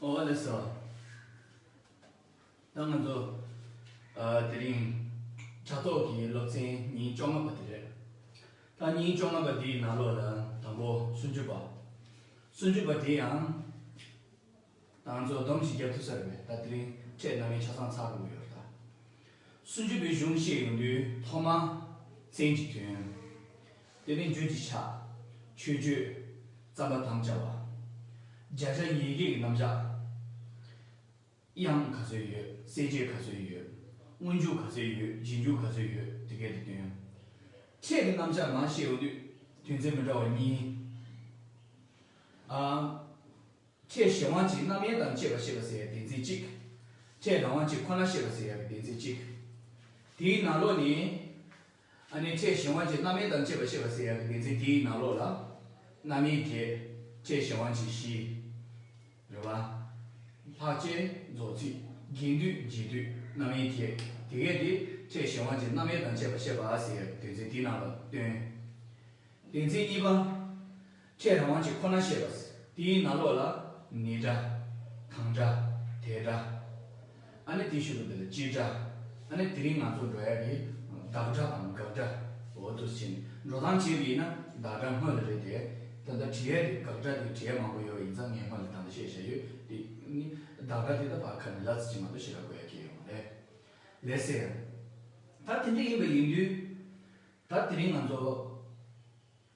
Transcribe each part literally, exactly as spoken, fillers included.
ཨོ་ལགས་སོ། ད་ང་ཚོ་ཨ་དེ་རིང་དྲ་ཐོག་གི་སློབ་ཚན་ཉིན་བཅོ་ལྔ་པ་དེ་རེད། ད་ཉིན་བཅོ་ལྔ་པ་དེའི་ནང་ལོགས་ལ་དང་པོ་སུམ་ཅུ་པ། སུམ་ཅུ་པ་དེ་ཡང་ད་ང་ཚོ་སྡོམ་ཞིག་རྒྱབ་ཐུབ་ས་རེད་པས། ད་དེ་རིང་ཕྲད་རྣམ་དབྱེ་ཆ་ཚང་ཚར་འགྲོ་གི་ཡོད་རེད་ད། སུམ་ཅུ་པའི་གཞུང་བཤད་ཡོང་དུས་ཐོག་མ་མཚན་གྱི་དོན། དེ་ནས་རྒྱུད་ཀྱི་ཆ། མཆོད་བརྗོད། རྩོམ་པ་དམ་བཅའ་བ། བརྒྱ་ཆ་ཡི་གེ་གི་རྣམ་གཞག་དབྱངས་ག་ཚོད་ཡོད། གསལ་བྱེད་ག་ཚོད་ཡོད། སྔོན་འཇུག་ག་ཚོད་ཡོད། རྗེས་འཇུག་ག་ཚོད་ཡོད། དེ་གའི་དེ་དོན། ཕྲད་ཀྱི་རྣམ་གཞག་མར་བཤད་ཡོང་དུས་དོན་ཚན་མི་འདྲ་བ་གཉིས། ཨ། ཕྲད་གཞན་དབང་གྱིས་རྣམ་དབྱེ་དང་བཅས་པ་བཤད་པ་ཟེར་ཡག་སྡེ་ཚན་གཅིག་ཕྲད་རང་དབང་གྱིས་ཁོ་ན་བཤད་པ་ཟེར་ཡག་གི་སྡེ་ཚན་གཅིག་དེའི་ནང་ལོགས་ནས། ཨ་ནི་ཕྲད་གཞན་དབང་གྱིས་རྣམ་དབྱེ་དང་བཅས་པ་བཤད་པ་ཟེར་ཡག་གི་སྡེ་ཚན་དེའི་ནང་ལོགས་ལ། རྣམ་དབྱེ་བརྒྱད། ཕྲད་གཞན་དབང་གྱིས་བཞི། རེད་བ། ལྷག་བཅས་རྫོགས་ཚིག་རྒྱན་སྡུད་རྗེས་སྡུད་རྣམ་དབྱེ་བརྒྱད། དེ་གས་དེ་ཕྲད་གཞན་དབང་གྱིས་རྣམ་དབྱེ་དང་བཅས་པ་བཤད་པ་ཟེར་ཡག་གི་སྡེ་ཚན་དེའི་ནང་ལ་སྟོན། སྡེ་ཚན་གཉིས་པ། ཕྲད་རང་དབང་གིས་ཁོ་ན་བཤད་པ། དེའི་ནང་ལོགས་ལ་ནི་སྒྲ། གང་སྒྲ། དེ་སྒྲ། ཨ་ནི་དེའི་ཤུལ་དུ་འདི་ལ་སྤྱི་སྒྲ། ཨ་ནི་དེ་རིང་ང་ཚོ་འགྲོ་ཡག་གི་བདག་སྒྲ་དང་དགག་སྒྲ། འོ་འདུག་སེ་བྱས་ནས་འགྲོ་སྟངས་བྱས་པ་ཡིན་ན་བདག་སྒྲ་སྔོན་ལ་རེད་དེ། ད་ལྟ་བྲིས་ཡག་དེ་དགག་སྒྲ་དེ་བྲིས་ཡག་མང་པོ་ཡོད་པ་ཡིན་ཙང་ངས་སྔོན་ལ་ད་ལྟ་བཤད་བཞག་ཡོད་དེ། ནི་བདག་སྒྲ་དེ་ད་ཕར་ཁ་ནས་ལབ་ཙམ་ཅིག་མ་གཏོགས་ཞེ་དྲག་དགོས་ཡག་གི་ཡོད་མ་རེད། ལགས་སེ། ད་དེ་འདྲ་ཡིན་པ་ཡིན་དུས། ད་དེ་རིང་ང་ཚོ་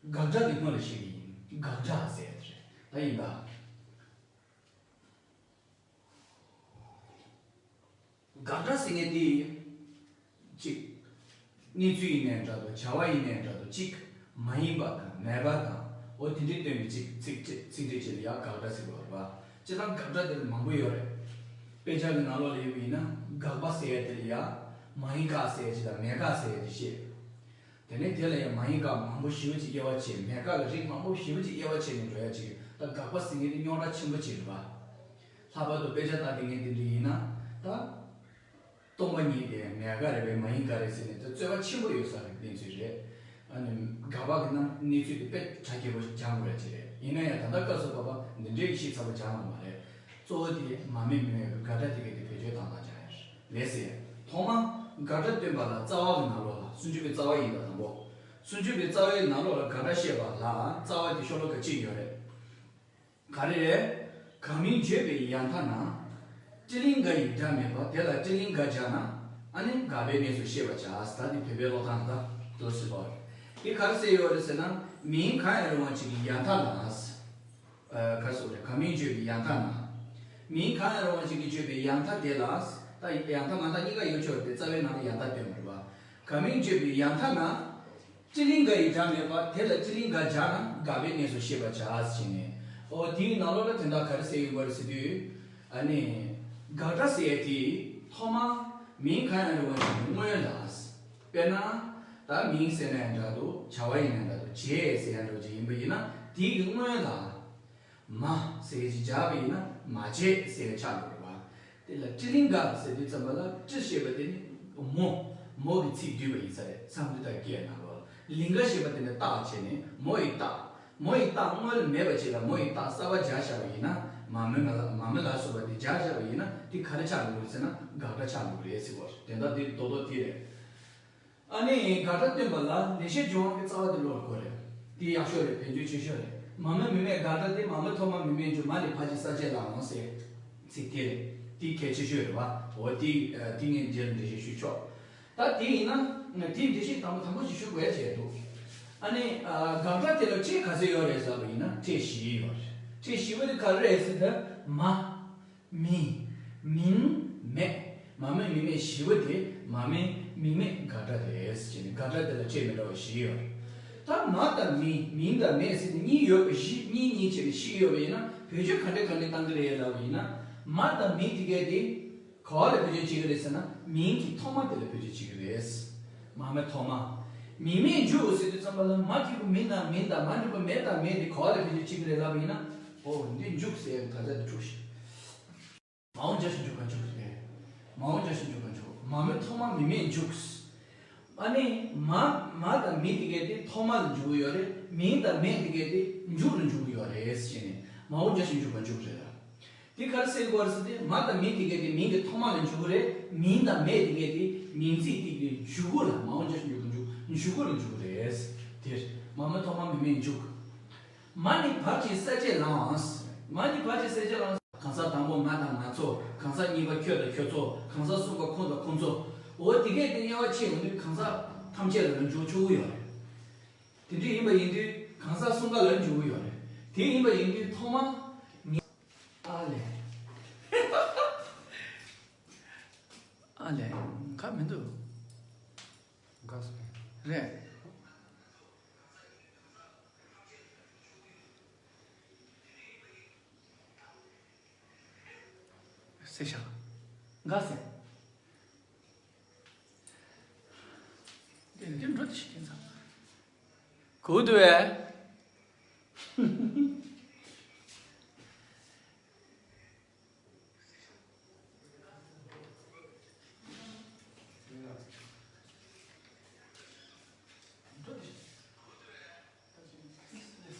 དགག་སྒྲ་དེ་སྔོན་ལ་བཤད་ཀྱི་ཡིན། དགག་སྒྲ་ཟེར་ཡག་དེ་རེད། ད་ཡིན་ད། དགག་སྒྲ་ཟེར་མཁན་དེ་གཅིག་གནས་ཚུལ་ཡིན་ནའི་འདྲ་འདུག་བྱ་བ་ཡིན་ནའི་འདྲ་འདུག་གཅིག་མ་ཡིན་པ་དང་མེད་པ་དང་འོ་དེ་འདྲའི་སྟོན་པའི་གཅིག་ཚིག་ཚིག་ཚིག་འགྲེལ་བྱེད་ལ་ཡང་དགག་སྒྲ་ཟེར་དགོས་རེད་པ། སྤྱིར་བཏང་དགག་སྒྲ་དེ་ལ་མང་པོ་ཡོད་རེད། དཔེ་ཆ་གི་ནང་ལོགས་ལ་ཡོད་པ་ཡིན་ན་དགག་པ་ཟེར་ཡག་དེ་ལ་ཡང་མ་ཡིན་དགག་ཟེར་ཡག་ཅིག་དང་མེད་དགག་ཟེར་ཡག་དེ་བཤད། དེ་ནས་དེ་ལ་ཡང་མ་ཡིན་དགག་མང་པོ་ཞེ་པོ་ཅིག་དབྱེ་བ་ཕྱེ། མེད་དགག་ལ་རིགས་མང་པོ་ཞེ་པོ་ཅིག་དབྱེ་བ་ཕྱེ་ནས་འགྲོ་ཡག་ཅིག་ད་དགག་པ་ཟེར་མཁན་དེ་རྙོག་དྲ་ཆེན་པོ་ཅིག་རེད་པ། ལྷག་པར་དུ་དཔེ་ཆ་ལྟ་བསྡད་མཁན་དེ་འདྲ་ཡིན་ན་ད། སྟོང་པ་ཉིད་དེ་མེད་དགག་རེད་པས་མ་ཡིན་དགག་རེད་ཟེར་ནས་དེ་རྩོད་པ་ཆེན་པོ་ཡོད་ས་རེད། གནས་ཚུལ་རེད། ཨ་ནི་དགག་པ་གི་ནང་གནས་ཚུལ་དེ་དཔེ་གྲ་རྒྱས་པོ་ཞིག་སྦྱང་དགོས་ཡག་ཅིག་རེད། ཡིན་ན་ཡང་ད་ལྟ་སྐབས་སུ་བབ་པ་འདི་འདྲའི་ཤེས་ཚར་བ་སྦྱང་ཡོད་མ་རེད། གཙོ་བོ་དེ་མ་དམིགས་མི་དམིགས་ཀྱི་དགག་སྒྲ་དེ་གས་དེ་བེད་སྤྱོད་བཏང་སྟངས་སྦྱང་ཡག་རེད། ལགས་སེ། ཐོག་མ་དགག་སྒྲ་སྟོན་པ་ལ་རྩ་བ་གི་ནང་ལོགས་ལ་སུམ་ཅུ་པའི་རྩ་བ་ཡིན་ད་དང་པོ། སུམ་ཅུ་པའི་རྩ་བའི་ནང་ལོགས་ལ་དགག་སྒྲ་བཤད་པ་ལ་རྩ་བ་དེ་ཤོ་ལོ་ཀ་གཅིག་ཡོད་རེད། ག་རེ་རེད། གང་མིང་བརྗོད་པའི་ཡང་མཐའ་ན། སྤྲེལ་གླིང་ག་ཡི་སྒྲ་མེད་པ་དེ་ལ་སྤྲེལ་གླིང་ག་སྦྱར་ན། ཨ་ནི་དགག་པའི་གནས་སུ་ཤེས་པར་བྱ། ད་འདི་བོད་པའི་ཀློག་སྟངས་ད་དུ་ཟེར་བ་རེད། དེ་ག་རེ་ཟེར་ཡོད་རེད་ཟེར་ན། མིང་གང་ཡང་རུང་བ་ཅིག་གི་ཡང་མཐའ་ན། ཨ་ག་རེ་ཟེར་རེད། གང་མིང་བརྗོད་པའི་ཡང་མཐའ་ན། མིང་གང་ཡང་རུང་བ་ཅིག་གིས་བརྗོད་པའི་ཡང་མཐའ་དེ་ལ། ད་ཡང་མཐའ་མ་མཐའ་གཉིས་ཀ་ཡོད་ཆོག་རེད་དེ་རྩ་བའི་ནང་ལ་ཡང་མཐའ་སྟོན་པ་རེད་བ། གང་མིང་བརྗོད་པའི་ཡང་མཐའ་ན། སྤྲེལ་གླིང་ག་ཡི་སྒྲ་མེད་པ་དེ་ལ་སྤྲེལ་གླིང་ག་སྦྱར་ན་དགག་པའི་གནས་སུ་ཤེས་པར་བྱ་ཟེར་ནས། ཨོ་དེའི་ནང་ལོགས་ལ་དོན་དག་ག་རེ་ཟེར་ཡོད་པ་རེད་ཟེར་དུས། ཨ་ནི། དགག་སྒྲ་ཟེར་ཡག་དེ་ཐོག་མ་མིང་གང་ཡང་རུང་བ་ཞིག་གི་སྔོན་ལ། དཔེར་ན། ད་མིང་ཟེར་ན་ཡང་འདྲ་འདུག་བྱ་བ་ཡིན་ན་འདྲ་འདུག་བྱས་ཟེར་ཡང་འདྲ་འདུག་ཅིག་ཡིན་པ་ཡིན་ན་དེའི་གི་སྔོན་ལ། མ་ཟེར་ཡག་ཅིག་སྦྱར་བ་ཡིན་ན་མ་བྱས་ཟེར་ཡག་ཆགས་འགྲོ་རེད་བ། དེ་ལ་སྤྲེལ་གླིང་ག་ཟེར་དུས་ཙམ་པ་ལ་སྤྲེལ་ཞེས་པ་དེ་ནི་མོ། མོ་གི་ཚིག་བསྡུས་པ་ཡིན་ས་རེད། མཚམས་འདི་དག་སྐྱེལ་ན་རོ། གླིང་ག་ཞེས་པ་དེ་ནི་རྟགས་བྱས་ནས་མོ་ཡི་རྟགས། མོ་ཡི་རྟགས་སྔོན་ལ་མེད་པ་ཅིག་ལ་མོ་ཡི་རྟགས་གསར་པ་སྦྱར་བཞག་པ་ཡིན་ན། མ་མོ་ང་ལ་མ་མོ་ལ་སོགས་པ་དེ་སྦྱར་བཞག་པ་ཡིན་ན་དེ་ག་རེ་ཆགས་འགྲོ་གི་རེད་ཟེར་ན་དགག་སྒྲ་ཆགས་འགྲོ་གི་རེད་ཟེར་བ་རེད། དོན་དག་དེ་རྡོག་རྡོག་དེ་རེད། ཨ་ནི་དགག་སྒྲ་སྟོན་པ་ལ་ལེགས་བཤད་ལྗོན་དབང་གི་རྩ་བ་དེ་ཀློག་དགོས་རེད། དེ་ཡག་ཤོས་རེད། བེད་སྤྱོད་ཆེ་ཤོས་རེད། མ་མོ་མི་མེད་དགག་སྒྲ་དེ་མ་མོ་ཐོག་མ་མི་མེད་མཇུག་མ་ལས་ཕར་ཕྱིན་གསལ་བྱེད་ལའང་ཟེར། ཚིག་དེ་རེད། དེ་གལ་ཆེ་ཤོས་རེད་བ། འོ་དེ་དེ་ངས་རྗེས་ལ་འགྲེལ་བཤད་ཞུ་ཆོག་ད་དེ་ཡིན་ན་དེའི་འགྲེལ་བཤད་དང་པོ་དང་པོ་ཞིག་ཞུ་དགོས་ཡ་བྱས་འདུག་ཨ་ནི་དགག་སྒྲ་དེ་ལ་ཕྲད་ག་ཚོད་ཡོད་རེད་ཟེར་བ་ཡིན་ན་ཕྲད་བཞི་ཡོད་རེད། ཕྲད་བཞི་པ་དེ་ག་རེ་རེད་ཟེར་ན་མ། མི། མིང་། མེད། མ་མོ་མི་མེད་བཞི་པོ་དེ་མ་མོ་མི་མེད་དགག་སྒྲ་རེད་ཟེར་ནས་དགག་སྒྲ་དེ་ལ་ཕྲད་མི་འདྲ་བ་བཞི་ཡོད་རེད། ད་མ་དང་མི། མིང་དང་མེད་ཟེར་ནས་གཉིས་ཡོད་པ་བཞི། གཉིས་གཉིས་བྱས་ནས་བཞི་ཡོད་པ་ཡིན་ན་བེད་སྤྱོད་ག་འདྲ་ག་འདྲ་བཏང་གི་རེད་ལབ་པ་ཡིན་ན། མ་དང་མི་དེ་གས་དེ་ག་བ་ལ་བེད་སྤྱོད་བྱེད་ཀྱི་རེད་ཟེར་ན་མིང་གི་ཐོག་མ་དེ་ལ་བེད་སྤྱོད་བྱེད་ཀྱི་རེད། མ་མོ་ཐོག་མ། མི་མེད་མཇུག་ཟེར་དུས་ཙམ་པ་ལ་མ་གི་གུ་མི་ན་མིན་དང་མ་འགྲིག་པ་མེད་དང་མེད་དེ་ག་བ་ལ་བེད་སྤྱོད་བྱེད་ཀྱི་རེད་ལབ་པ་ཡིན་ན། ཨོ་འདི་མཇུག་ཟེར་ཡག་གི་དགག་སྒྲ་དེ་འཁྲུག་ཤིང་། མ་འོངས་བརྗོད་བྱ་མཇུག་ག་མཇུག་རེད། མ་འོངས་བརྗོད་བྱ་མཇུག་ག་མཇུག་མ་མོ་ཐོག་མ་མི་མེད་མཇུག་ཨ་ནི་མ་མ་དང་མི་དེ་གས་དེ་ཐོག་མ་ལ་འཇུག་གི་ཡོད་རེད། མིང་དང་མེད་དེ་གས་དེ་མཇུག་ལ་འཇུག་གི་ཡོད་རེད་ཟེར་ནས་མ་འོངས་བརྗོད་བྱ་མཇུག་ག་མཇུག་རེད་ལ། དེ་ག་རེ་ཟེར་དགོས་རེད་ཟེར་ཏེ། མ་དང་མེ་དེ་གས་དེ་མིང་གི་ཐོག་མ་ལ་འཇུག་གི་རེད། མིང་དང་མེ་དེ་གས་དེ་མིང་ཚིག་དེ་གི་མཇུག་གུ་ལ། མ་འོངས་བརྗོད་གཞི་མཇུག་གུ་འཇུག་མཇུག་གུ་ལ་འཇུག་གི་རེད། དེར་མ་མ་ཐོག་མ་མེ་མེ་མཇུག་མ་ནི་བབ་ཅིང་གསལ་བྱེད་ལའང་། མ་ནི་བབ་ཅིང་གསལ་བྱེད་ལའང་། གང་ཟག་དང་པོ་ང་དང་ང་ཚོ། གང་ཟག་གཉིས་པ་ཁྱོད་དང་ཁྱོད་ཚོ། གང་ཟག་གསུམ་པ་ཁོང་དང་ཁོང་ཚོ། འོ་དེ་གས་དེ་དབྱེ་བ་ཕྱེ་ཡོང་དུས་གང་ཟག་ཐམས་ཅད་ལ་འཇུག་ཆོག་གི་ཡོད་རེད། དེ་འདྲ་ཡིན་པ་ཡིན་དུས་གང་ཟག་གསུམ་ཀ་ལ་འཇུག་གི་ཡོད་རེད། དེ་ཡིན་པ་ཡིན་དུས་ཐོག་མ་ངས། ཨ་ལས། ཨ་ལས། ག་མི་འདུག་ག་སོང་། རེད། སེ་ཤ། འགའ་སེ། དེ་འདི་འགྲོ་དེ་ཤི་ཁྱེད་ཚང་། གུ་དུ་བས།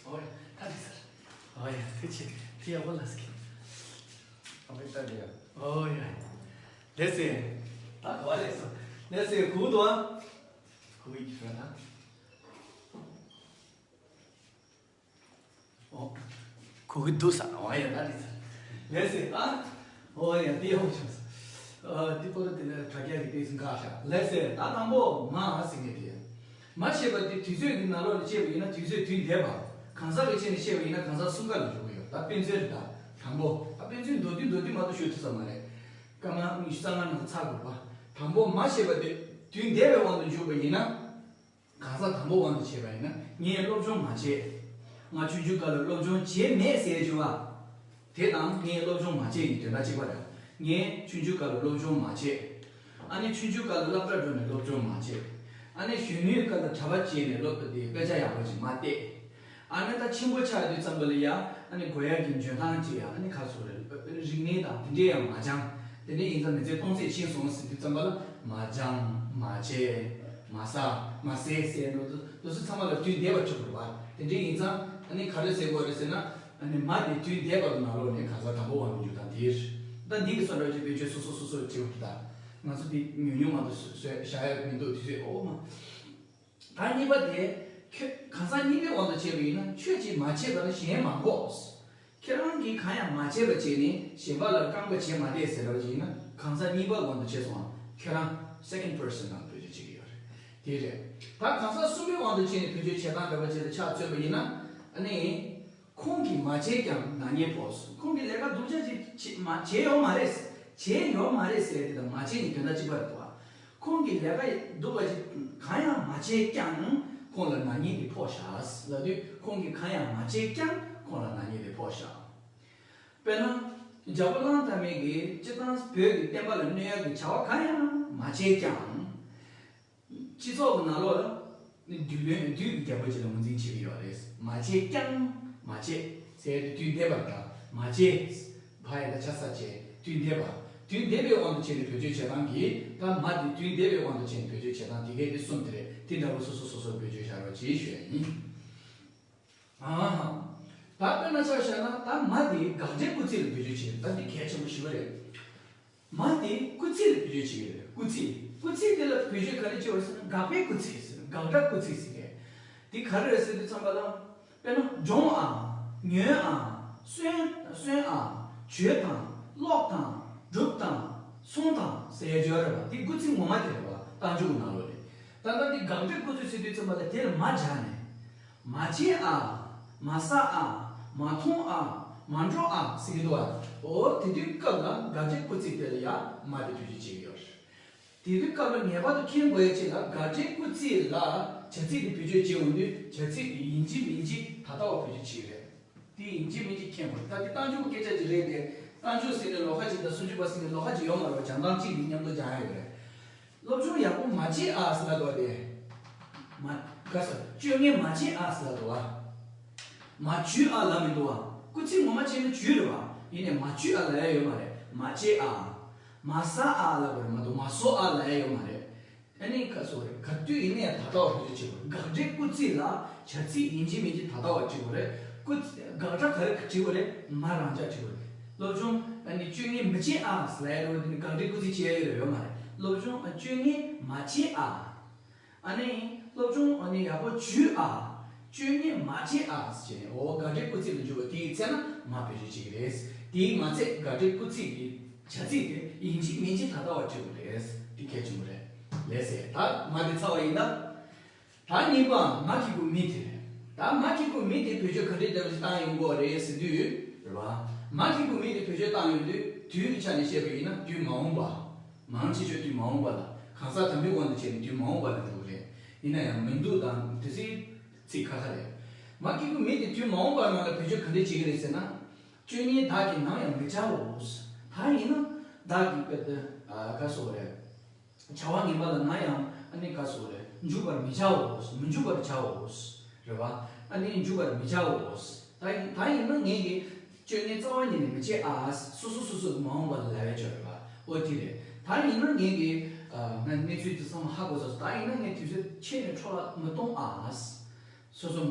ཨོ་ཡ། ད་དེ་ཟེར། ཨོ་ཡ། དེ་ཆེ། དེ་ཡག་པོ་ལ་སྐྱེ། ཨ་མི་ད་དེ་ཡ། ཨོ་ཡ། ལེ་སེ། ད་ག་བ་ལེ་སོ། ལེ་སེ་གུ་དོ། གུ་ཡི་ཁྱོད་ན། ཨོ། གུ་གི་དུ་ས། ཨོ་ཡ། ད་དེ་ཟེར། ལེ་སེ། ཨ། ཨོ་ཡ། དེ་ཡག་པོ་བྱུང་སོ། ཨ། དེ་པོ་ར་དེ་ལ་དྲ་རྒྱ་གི་དེ་ཟིན་ག་ཤ། ལེ་སེ། ད་དང་པོ་མ་ཟེར་ངེས་དེ། མ་ཞེས་པ་དེ་དུས་ཚོད་ཀྱི་ནང་ལོགས་ལ་བཤད་པ་ཡིན་ན་དུས་ཚོད་དུས་འདས་པ། གང་ཟག་གི་ཆ་ནས་བཤད་པ་ཡིན་ན་གང་ཟག་གསུམ་ཀ་ལ་འཇུག་གི་ཡོད། ད་དཔེ་མཚོན་རེད། ད་དང་པོ། ད་དཔེ་མཚོན་མདོར་བསྡུས་མདོར་བསྡུས་མ་གཏོགས་ཤོད་ཐུབ་ས་མ་རེད། སྐར་མ་ཉི་ཤུ་རྩ་ལྔ་ནང་ཚར་དགོས་པ། དང་པོ་མ་ཞེས་པ་དེ་དུས་འདས་པའི་དབང་དུ་འཇུག་པ་ཡིན་ན། གང་ཟག་དང་པོ་དབང་དུ་བྱས་པ་ཡིན་ན། ངས་སློབ་སྦྱོང་མ་བྱས། ང་ཆུང་ཆུང་སྐབས་ལ་སློབ་སྦྱོང་བྱས་མེད་ཟེར་རྒྱུ་བ། དེ་དང་ངས་སློབ་སྦྱོང་མ་བྱས་ཡིན་དོན་དག་གཅིག་པ་རེད། ངས་ཆུང་ཆུང་སྐབས་ལ་སློབ་སྦྱོང་མ་བྱས། ཨ་ནི་ཆུང་ཆུང་སྐབས་ལ་སློབ་གྲྭ་འགྲོ་ནས་སློབ་སྦྱོང་མ་བྱས། ཨ་ནི་གཞོན་ནུའི་སྐབས་ལ་གྲྭ་པ་བྱས་ནས་སློབ་གྲྭ་དེ་དཔེ་ཆ་ཡག་པོ་ཅིག་མ་བལྟས། ཨ་ནི་ད་ཆེན་པོ་ཆགས་དུས་ཙམ་པ་ལ་ཡ། ཨ་ནི་དགོས་ཡག་གི་འཇོན་ཐང་ཅིག་ཡ། ཨ་ནི་ག་སོ་རེད། རིག་གནས་དང་དེ་འདྲས་ཡང་མ་སྦྱངས། དེ་འདྲས་ཡིན་ཙང་མི་ཚེ་སྟོང་ཟད་ཕྱིན་སོང་ཟེར་དུས་ཙམ་པ་ལ་མ་སྦྱངས། མ་བྱས། མ་ཟ། མ་ཟས་ཟེར་འགྲོ་དུས་དེ་ཚོ་ཚང་མ་ལ་དུས་འདས་པ་ཆགས་དགོས་རེད་པ། དེ་འདྲས་ཡིན་ཙང་ཨ་ནི་ག་རེ་ཟེར་དགོས་རེད་ཟེར་ན། ཨ་ནི་མ་དེ་དུས་འདས་པ་གི་ནང་ལོགས་ནས་གང་ཟག་དང་པོ་དབང་དུ་འཇུག་སྟངས་དེ་རེད། ད་འདི་གི་བསམ་འགྲོ་ཅིག་བེད་སྤྱོད་སོ་སོ་སོ་སོ་བྱེད་དགོས་ཀྱི། ད་ང་ཚོ་འདི་ཉུང་ཉུང་མ་གཏོགས་བཟོས་བཞག་ཡག་མི་འདུག་དུས་ཚོད་འོ་མ། ད་གཉིས་པ་དེ། ཁྱོད་གང་ཟག་གཉིས་པའི་དབང་དུ་བྱས་པ་ཡིན་ན། ཁྱོད་ཀྱིས་མ་བྱས་པ་ནི་གཞན་མ་འགོག་ཁྱེད་རང་གིས་གང་ཡང་མ་བྱས་པ་བྱས་ནས་གཞན་པ་ལ་རྐང་པ་བྱས་མ་བསྡད་ཟེར་བ་ཅིག་ཡིན་ན། གང་ཟག་གཉིས་པའི་དབང་དུ་བྱས་སོང་བ། ཁྱོད་རང་second person ནང་བེད་སྤྱོད་བྱེད་ཀྱི་ཡོད་རེད། དེ་རེད། ད་གང་ཟག་གསུམ་པའི་དབང་དུ་བྱས་ནས་བེད་སྤྱོད་བྱེད་སྟངས་འདྲ་པོ་ཅིག་ལ་ཆ་མཚོན་པ་ཡིན་ན། ཨ་ནི། ཁོང་གིས་མ་བྱས་ཀྱང་ན་ཉེས་ཕོག་ཁོང་གིས་ལས་ཀ་སྡུག་ཅག་ཅིག་བྱེད་མ་བྱས་ཡོད་མ་རེད། བྱས་ཡོད་མ་རེད་ཟེར་དེ་དང་མ་བྱས་ནི་དོན་དག་གཅིག་པ་རེད་དོ། ཁོང་གིས་ལས་ཀ་སྡུག་པ་ཅིག་གང་ཡང་མ་བྱས་ཀྱང་ཁོང་ལ་ན་ཉེས་དེ་ཕོག་བཞག་ལབ་དུས། ཁོང་གིས་གང་ཡང་མ་བྱས་ཀྱང་ཁོང་ལ་ན་ཉེས་དེ་ཕོག་བཞག་དཔེར་ན། རྒྱལ་པོ་གླང་དར་མས་ཀྱིས་སྤྱིར་བཏང་བོད་ཀྱི་བསྟན་པ་ལ་གནོད་ཡག་གི་བྱ་བ་གང་ཡང་མ་བྱས་ཀྱང་། སྤྱི་ཚོགས་ཀྱི་ནང་ལོགས་ལ་ནི་བདུད་བློན་བདུད་ཀྱི་རྒྱལ་པོ་ཅིག་ལ་ངོས་འཛིན་བྱེད་ཀྱི་ཡོད་རེད། མ་བྱས་ཀྱང་། མ་བྱས་ཟེར་དུས་དུས་འདས་པ་དང་། མ་བྱས། བ་ཡ་ད་ཆ་ས་བྱས། དུས་འདས་པ། དུས་འདས་པའི་དབང་དུ་བྱས་ནས་བེད་སྤྱོད་བྱེད་སྟངས་ཀྱིས། ད་མ་དེ་དུས་འདས་པའི་དབང་དུ་བྱས་ནས་བེད་སྤྱོད་བྱེད་སྟངས་དེ་གས་དེ་གསུམ་དེ་རེད། དེ་འདྲ་པོ་སོ་སོ་སོ་སོར་བེད་སྤྱོད་བྱ་རོགས་གྱིས་ཞུ་ཡ་ཡིན། ཨ་ཧ། ད་དཔེར་ན་ཆ་བཞག་ན། ད་མ་དེ་དགག་བྱའི་སྐུལ་ཚིག་ལ་བེད་སྤྱོད་བྱེད། ད་འདི་གལ་ཆེན་པོ་ཞེ་པོ་རེད། མ་དེ་སྐུལ་ཚིག་ལ་བེད་སྤྱོད་བྱེད་ཀྱི་རེད། སྐུལ་ཚིག་སྐུལ་ཚིག་དེ་ལ་བེད་སྤྱོད་ག་རེ་བྱེད་པ་རེད་ཟེར་ན། དགག་པའི་སྐུལ་ཚིག་ཟེར། དགག་སྒྲ་སྐུལ་ཚིག་ཟེར་གི། དེ་ག་རེ་རེད་ཟེར་དུས་ཙམ་པ་ལ། དཔེར་ན། འབྱོངས་ཨ། ཉོན་ཨ། གསོན་གསོན་ཨ། བྱོས་དང་། ཀློག་དང་། སྒྲུབ་དང་། གསུང་དང་ཟེར་ཡ་བརྗོད་རེད་པ། དེ་སྐུལ་ཚིག་ངོ་མ་དེ་རེད་པ། རྟགས་འཇུག་གི་ནང་ལོགས་ལ། ད་ལྟ་འདི་དགག་སྒྲའི་སྐུལ་ཚིག་ཟེར་དུས་ཙམ་པ་ལ་དེ་ལ་མ་སྦྱར་ནས། མ་བྱེད་ཨ། མ་ཟ་ཨ། མ་འཐུང་ཨ། མ་འགྲོ་ཨ་ཟེར་གྱི་འདུག་ཨ། འོ་དེ་དུས་སྐབས་ལ་དགག་བྱའི་སྐུལ་ཚིག་དེ་ལ་ཡང་མ་དེ་བེད་སྤྱོད་བྱེད་ཀྱི་ཡོད་རེད། དེ་དུས་སྐབས་ལ་ངེས་པར་དུ་མཁྱེན་དགོས་ཡ་ཅིག་ལ། དགག་བྱའི་སྐུལ་ཚིག་ལ་བྱ་ཚིག་དེ་བེད་སྤྱོད་བྱེད་འོང་དུས་བྱ་ཚིག་དེ་ཡིན་གཅིག་མིན་གཅིག་ད་ལྟ་བ་བེད་སྤྱོད་བྱེད་ཀྱི་རེད། དེ་ཡིན་གཅིག་མིན་གཅིག་མཁྱེན་དགོས། ད་དེ་རྟགས་འཇུག་གི་སྐད་ཆ་ཅིག་རེད་དེ། རྟགས་འཇུག་ཟེར་ནས་ལོགས་ཀ་ཅིག་དང་སུམ་ཅུ་པ་ཟེར་ནས་ལོགས་ཀ་ཅིག་ཡོད་མ་རེད་པ། སྦྱང་སྟངས་གཅིག་གི་མཉམ་དུ་སྦྱང་ཡ་ཡོད་རེད། སློབ་སྦྱོང་ཡག་པོ་མ་བྱེད་ཨ་ཟེར་ལབ་འདུག་པ་དེ། མ། ག་ས། སྤྱོད་ངན་མ་བྱེད་ཨ་ཟེར་ལབ་འདུག་པ། མ་འཇུ་ཨ་ལབ་མི་འདུག་པ། སྐུལ་ཚིག་ངོ་མ་བྱས་ན་འཇུ་རེད་པ། ཡིན་ནའི་མ་འཇུ་ཨ་ལབ་ཡ་ཡོད་མ་རེད། མ་བྱེད་ཨ། མ་ཟ་ཨ་ལབ་པ་རེད་མ་གཏོགས་མ་ཟོ་ཨ་ལབ་ཡ་ཡོད་མ་རེད། ཨ་ནི་ག་ཟེར་དགོས་རེད། ག་དུས་ཡིན་ནའི་ད་ལྟ་བ་བེད་སྤྱོད་བྱེད་དགོས་རེད། དགག་སྒྲའི་སྐུལ་ཚིག་ལ་བྱ་ཚིག་ཡིན་གཅིག་མིན་གཅིག་ད་ལྟ་བ་བྱེད་དགོས་རེད། སྐུལ་ཚིག་དགག་སྒྲ་ག་རེ་བྱེད་དགོས་རེད། མ་རང་འཇགས་བྱེད་དགོས་རེད། སློབ་སྦྱོང་ཨ་ནི་སྤྱོད་ངན་མི་བྱེད་ཨ་ཟེར་ལབ་ཡ་རེད་བ། དེ་ནི་དགག་སྒྲའི་སྐུལ་ཚིག་བྱེད་ཡ་ཡོད་ཡོད་མ་རེད། སློབ་སྦྱོང་ཨ་སྤྱོད་ངན་མ་བྱེད་ཨ། ཨ་ནི་སློབ་སྦྱོང་ཨ་ནི་ཡག་པོ་བྱོས་ཨ། སྤྱོད་ངན་མ་བྱེད་ཨ་ཟེར་ནས་འོ་དགག་སྒྲའི་སྐུལ་ཚིག་ལ་འཇུག་པ་དེའི་ཚེ་ན་མ་བེད་སྤྱོད་བྱེད་ཀྱི་རེད། དེའི་མ་ཚད་དགག་སྒྲའི་སྐུལ་ཚིག་གི་བྱ་ཚིག་དེ་ཡིན་གཅིག་མིན་གཅིག་ད་ལྟ་བ་བྲིས་དགོས་རེད། དེ་གལ་ཆེན་པོ་རེད། ལགས་སེ། ད་མ་དེ་ཚར་བ་ཡིན་ད། ད་གཉིས་པ་མ་གི་གུ་མི་དེ་རེད། ད་མ་གི་གུ་མི་དེ་བེད་སྤྱོད་ག་འདྲའི་འདྲ་བ་ཞིག་བཏང་ཡོང་གི་ཡོད་རེད་ཟེར་དུས་རེད་བ། མ་གི་གུ་མི་དེ་བེད་སྤྱོད་བཏང་ཡོང་དུས་དུས་ཀྱི་ཆ་ནས་བཤད་པ་ཡིན་ན་དུས་མ་འོངས་པ། མང་ཆེ་ཤོས་དུས་མ་འོངས་པ་ལ། གང་ཟག་དམ་པའི་དབང་དུ་བྱས་ནས་དུས་མ་འོངས་པ་ལ་འགྲོ་གི་རེད། ཡིན་ན་ཡང་མི་འདུག་དང་དེ་ཚོའི་ཚིག་ཁ་ཁ་རེད། མ་གི་གུ་མི་དེ་དུས་མ་འོངས་པ་ནང་ལ་བེད་སྤྱོད་ག་འདྲས་བྱེད་ཀྱི་རེད་ཟེར་ན། སྤྱོད་ངན་བདག་གིས་ནམ་ཡང་མི་བྱའོ། ད་ཡིན་ན་བདག་གིས་དཔེ་དེ་ག་སོགས་རེད། བྱ་བ་ངན་པ་ལ་ནམ་ཡང་ཨ་ནི་ག་སོགས་རེད། འཇུག་པར་མི་བྱའོ། མི་འཇུག་པར་བྱའོ། རེད་བ། ཨ་ནི་འཇུག་པར་མི་བྱའོ། ད་ཡིན་ད་ཡིན་ན་ངེད་ཀྱིས་སྤྱོད་ངན་རྩ་བ་ཉིད་ནས་མི་བྱེད་ཨ། སོ་སོ་སོ་སོ་གི་མ་འོངས་པ་ལ་ལབ་ཡ་ཅིག་ཡོད་རེད་བ། ཨོ་དེ་རེད། ད་ཡིན་ན་ངེད་ཀྱིས་ཨ་ང་གནས་ཚུལ་དེ་ཚང་མ་ཧ་གོ་ཚར་སོང་། ད་ཡིན་ན་ངས་དུས་ཚོད་ཁྱེར་ནས་འཕྲོ་བརླག་མི་གཏོང་ཨ། སོ་སོ་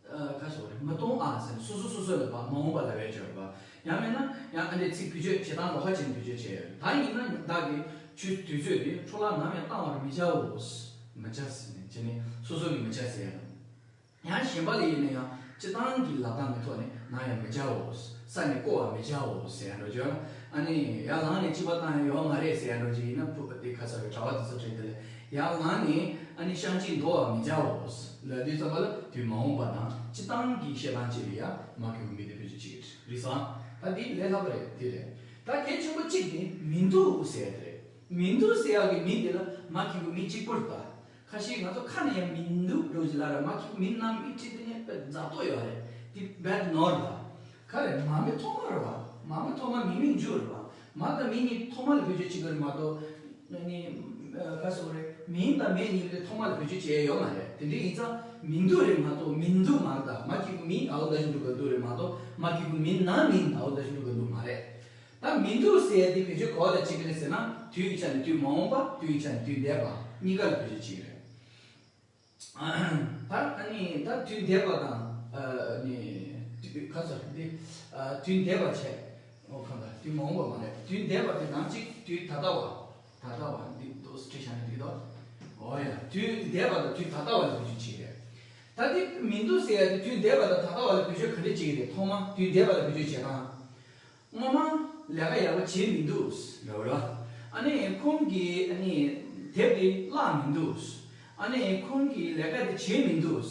ཨ་ག་སོགས་རེད། མི་གཏོང་ཨ་ཟེར་ནས་སོ་སོ་སོ་སོ་ལ་བ་མ་འོངས་པ་ལབ་ཡ་ཅིག་ཡོད་རེད་བ། ཡང་མིན་ན་ཡང་ཨ་འདྲས་ཚིག་བེད་སྤྱོད་བྱེད་སྟངས་ལོགས་ཀ་བྱས་ནས་བེད་སྤྱོད་བྱས་ཡོད་རེད། ད་ཡིན་ན་བདག་གིས་ཆུ་དུས་ཚོད་དེ་འཕྲོ་བརླག་ནམ་ཡང་བཏང་བར་མི་བྱའོ། མི་བྱ་ཟེར་ནས་བྱས་ནས་སོ་སོ་གིས་མི་བྱ་ཟེར་ཡ་རེད། ཡང་གཞན་པ་ལ་ཡིན་ན་ཡང་སྤྱིར་བཏང་གི་ལབ་སྟངས་ཀྱི་ཐོག་ནས་ནམ་ཡང་མི་བྱའོ། ས་ནས་བརྐོ་བར་མི་བྱའོ་ཟེར་ཡ་འདྲ་ཅིག་ཡོད་ན། ཨ་ནི་ཡར་ལངས་ནས་སྤྱི་པ་བཏང་ཡ་ཡོད་མ་རེད་ཟེར་ཡ་འདྲ་ཅིག་ཡིན་ན། ཕུ་དེ་ཁ་ཚ་བའི་གྲྭ་བ་དེ་ཚོ་དྲན་དེ་ལས་ཡར་ལངས་ནས་ཨ་ནི་བཤང་གཅི་འདོར་བར་མི་བྱའོ་ལབ་དུས་ཙམ་པ་ལ་དུས་མ་འོངས་པ་དང་སྤྱིར་བཏང་གི་བཤད་སྟངས་བཅས་ལ་ཡང་མ་གི་གུ་མི་དེ་བེད་སྤྱོད་བྱེད་ཀྱི་རེད། རེད་སོང་། ད་འདི་ལས་སླ་པོ་རེད། དེ་རེད། ད་གལ་ཆེན་པོ་གཅིག་དེ་མི་འདུག་ཟེར་ཡ་དེ་རེད། མི་འདུག་ཟེར་ཡག་གི་མི་དེ་ལ་མ་གི་གུ་མི་གཅིག་པུར་ལྟ། ཁ་ཤས་ང་ཚོ་ཁ་ནས་ཡང་མི་འདུག་འགྲོ་གི་ལ་ར་མ་གི་གུ་མི་ནང་མི་ཁྲིད་དེ་ནས་དཔེ་མཛའ་གཏོགས་ཡོད་རེད། དེ་བད་ནོར་ལ། ཁ་རེད། མ་མི་ཐོག་མ་རེད་བ། མ་མི་ཐོག་མ་མི་མི་འཇུ་རེད་བ། མ་དང་མི་གཉིས་ཐོག་མ་ལ་བེད་སྤྱོད་བྱེད་ཀྱི་རེད་མ་གཏོགས། ནི་ག་སོགས་རེད། མིང་དང་མེ་གཉིས་དེ་ཐོག་མ་ལ་བེད་སྤྱོད་བྱས་ཡོད་མ་རེད། དེ་འདྲ་ཡིན་ཙང་མི་འདུག་རེད་མ་གཏོགས་མི་འདུག་མ་རེད། ད་མ་གི་གུ་མི་ཨའོ་ད་ཞིག་འདུག་ག་འདུག་རེད་མ་གཏོགས་མ་གི་གུ་མི་ན་མིན་ཨའོ་ད་ཞིག་འདུག་ག་འདུག་མ་རེད། ད་མི་འདུག་ཟེར་ཡ་དེ་བེད་སྤྱོད་ག་བ་ལ་བྱེད་ཀྱི་རེད་ཟེར་ན། དུས་ཀྱི་ཆ་ནས་དུས་མ་འོངས་པ། དུས་ཀྱི་ཆ་ནས་དུས་འདས་པ་གཉིས་ཀ་ལ་བེད་སྤྱོད་བྱེད་ཀྱི་རེད། ད་ཨ་ནི་ད་དུས་འདས་པ་དང་ཨ་ནི་དུས་ག་ཚོད་འདི་ཨ་དུས་འདས་པ་བྱས། ཨོ་གང་ལྟར་དུས་མ་འོངས་པ་མ་རེད། དུས་འདས་པ་དེ་ནང་གཅིག་དུས་ད་ལྟ་བ། ད་ལྟ་བ་འདི་འདུག་སེ་བྲིས་བཞག་ན་འགྲིག་གི་འདུག་ཨོ་ཡ། དུས་འདས་པ་དང་དུས་ད་ལྟ་བ་ལ་བེད་སྤྱོད་བྱེད་ཀྱི་རེད། ད་དེ་མི་འདུག་ཟེར་ཡ་དེ་དུས་འདས་པ་དང་ད་ལྟ་བ་ལ་བེད་སྤྱོད་ག་འདྲས་བྱེད་ཀྱི་རེད། ཐོག་མ་དུས་འདས་པ་ལ་བེད་སྤྱོད་བྱེད་སྟངས། སྔོན་མ་ལས་ཀ་ཡག་པོ་བྱས་མི་འདུག་ཟེར་བ་རེད། ཨ་ནི་ཁོང་གིས་ཨ་ནི་དེབ་དེ་བཀླགས་མི་འདུག་ཨ་ནི་ཁོང་གིས་ལས་ཀ་དེ་བྱས་མི་འདུག་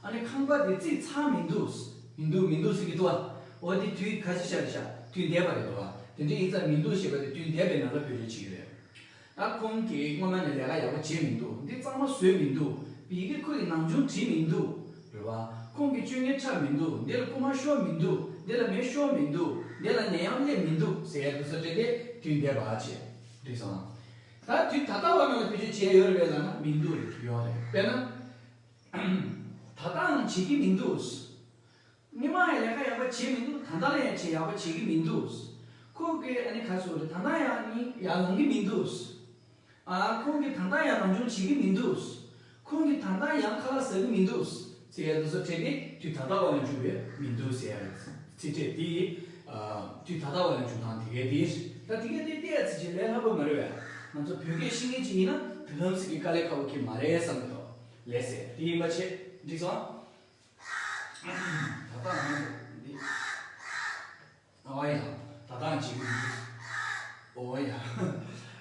ཨ་ནི་ཁང་པ་དེ་རྩིག་ཚར་མི་འདུག་མི་འདུག་མི་འདུག་ཟེར་གྱི་འདུག་ཨ། འོ་དེ་དུས་ག་ཚོད་བཤད་རེད་ཤག་དུས་འདས་པ་རེད་འདུག་ཨ། དེ་འདྲ་ཡིན་ཙང་མི་འདུག་ཞེས་པ་དེ་དུས་འདས་པའི་ནང་ལ་བེད་སྤྱོད་བྱེད་ཀྱི་རེད། ད་ཁོང་གིས་སྔོན་མ་ནས་ལས་ཀ་ཡག་པོ་བྱས་མི་འདུག་འདི་གཙང་མ་བཟོས་མི་འདུག་ཡི་གེ་ཁོ་ཡི་ནང་ཆུང་བྲིས་མི་འདུག་རེད་བ། ཁོང་གིས་སྤྱོད་ངན་འཁྲབ་མི་འདུག་འདི་ལ་རྐུ་མ་ཤོར་མི་འདུག་འདི་ལ་མེ་ཤོར་མི་འདུག་འདི་ལ་ནད་ཡམས་སླེབས་མི་འདུག་ཟེར་ཡ་དེ་ཚོ་སྤྲད་དེ་དུས་འདས་པ་བྱས། འགྲིག་སོང་། ད་དུས་ད་ལྟ་བ་ནང་ལ་བེད་སྤྱོད་བྱས་ཡོད་རེད་པས་ལབ་ན་མི་འདུག་རེད། ཡོད་རེད། དཔེར་ན། ད་ལྟའང་བྱེད་ཀྱི་མི་འདུག་སྔོན་མ་ཡང་ལས་ཀ་ཡག་པོ་བྱས་མི་འདུག་ད་ལྟ་ལ་ཡང་བྱེད་ཡག་པོ་བྱེད་ཀྱི་མི་འདུག་ཁོང་གིས་ཨ་ནི་ག་ཟེར་རེད། ད་ལྟ་ཡང་ནི་ཡར་ལངས་ཀྱི་མི་འདུག་ཨ། ཁོང་གིས་ད་ལྟ་ཡང་རང་སྦྱོང་བྱེད་ཀྱི་མི་འདུག་ཁོང་གིས་ད་ལྟ་ཡང་ཁ་ལག་ཟ་གི་མི་འདུག་ཟེར་ཡ་དེ་ཚོ་སྤྲད་དེ་དུས་ད་ལྟ་བ་ལ་འཇུག་པའི་མི་འདུག་ཟེར་ཡ་རེད། ཚིག་ཕྲད་དེ་ཨ་དུས་ད་ལྟ་བ་ལ་འཇུག་སྟངས་དེ་གའི་དེ། ད་དེ་གའི་དེ་བལྟས་ཚེ་ཅིག་ལས་སླ་པོ་མ་རེད་པས། ང་ཚོ་བོད་སྐད་ཤེས་མཁན་ཅིག་ཡིན་ན་དེ་ཙམ་ཞིག་གི་དཀའ་ལས་ཁག་པོ་གི་མ་རེད་བསམ་གི་འདུག་ལགས་སེ། དེ་ཡིན་པ་བྱས། འགྲིག་སོང་། ད་ལྟ་ང་ཚོ་འདི། ཨོ་ཡ། ད་ལྟའང་བྱེད་ཀྱི་མི་འདུག་ཨོ་ཡ།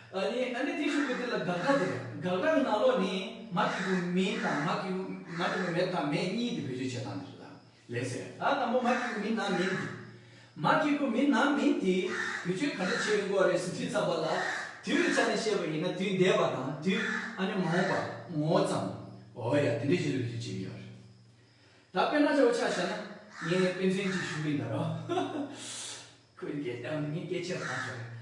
ཨ་ནི་ཨ་ནི་དེ་ཞུ་གི་དེ་ལ་དགག་སྒྲ་དེ་རེད། དགག་སྒྲ་གི་ནང་ལོགས་ནས་མ་གི་གུ་མིན་དང་མ་གི་གུ་མ་གི་གུ་མེད་དང་མེད་གཉིས་དེ་བེད་སྤྱོད་བྱེད་སྟངས་དེ་རེད་ད། ལགས་སེ། ད་དང་པོ་མ་གི་གུ་མིན་ན་མིན་དེ། མ་གི་གུ་མིན་ན་མིན་དེ་བེད་སྤྱོད་ག་འདྲ་བྱེད་ཡོང་གི་ཡོད་རེད་ཟེར་དུས་ཙམ་པ་ལ། དུས་ཀྱི་ཆ་ནས་བཤད་པ་ཡིན་ན་དུས་འདས་པ་དང་དུས་ཨ་ནི་མ་འོངས་པ་ངོ་བོ་ཙམ། ཨོ་ཡ། དེ་འདྲའི་ཆེད་དུ་བེད་སྤྱོད་བྱེད་ཀྱི་ཡོད་རེད། ད་དཔེར་ན་ཆ་བོ་ཆ་བཞག་ན། ངས་དཔེ་མཚོན་ཅིག་ཞུ་གི་ཡིན་ད་རོ། ཁོས་སྐད་ཨ་ངས་སྐད་ཆ་བཏང་ཆོག་རེད།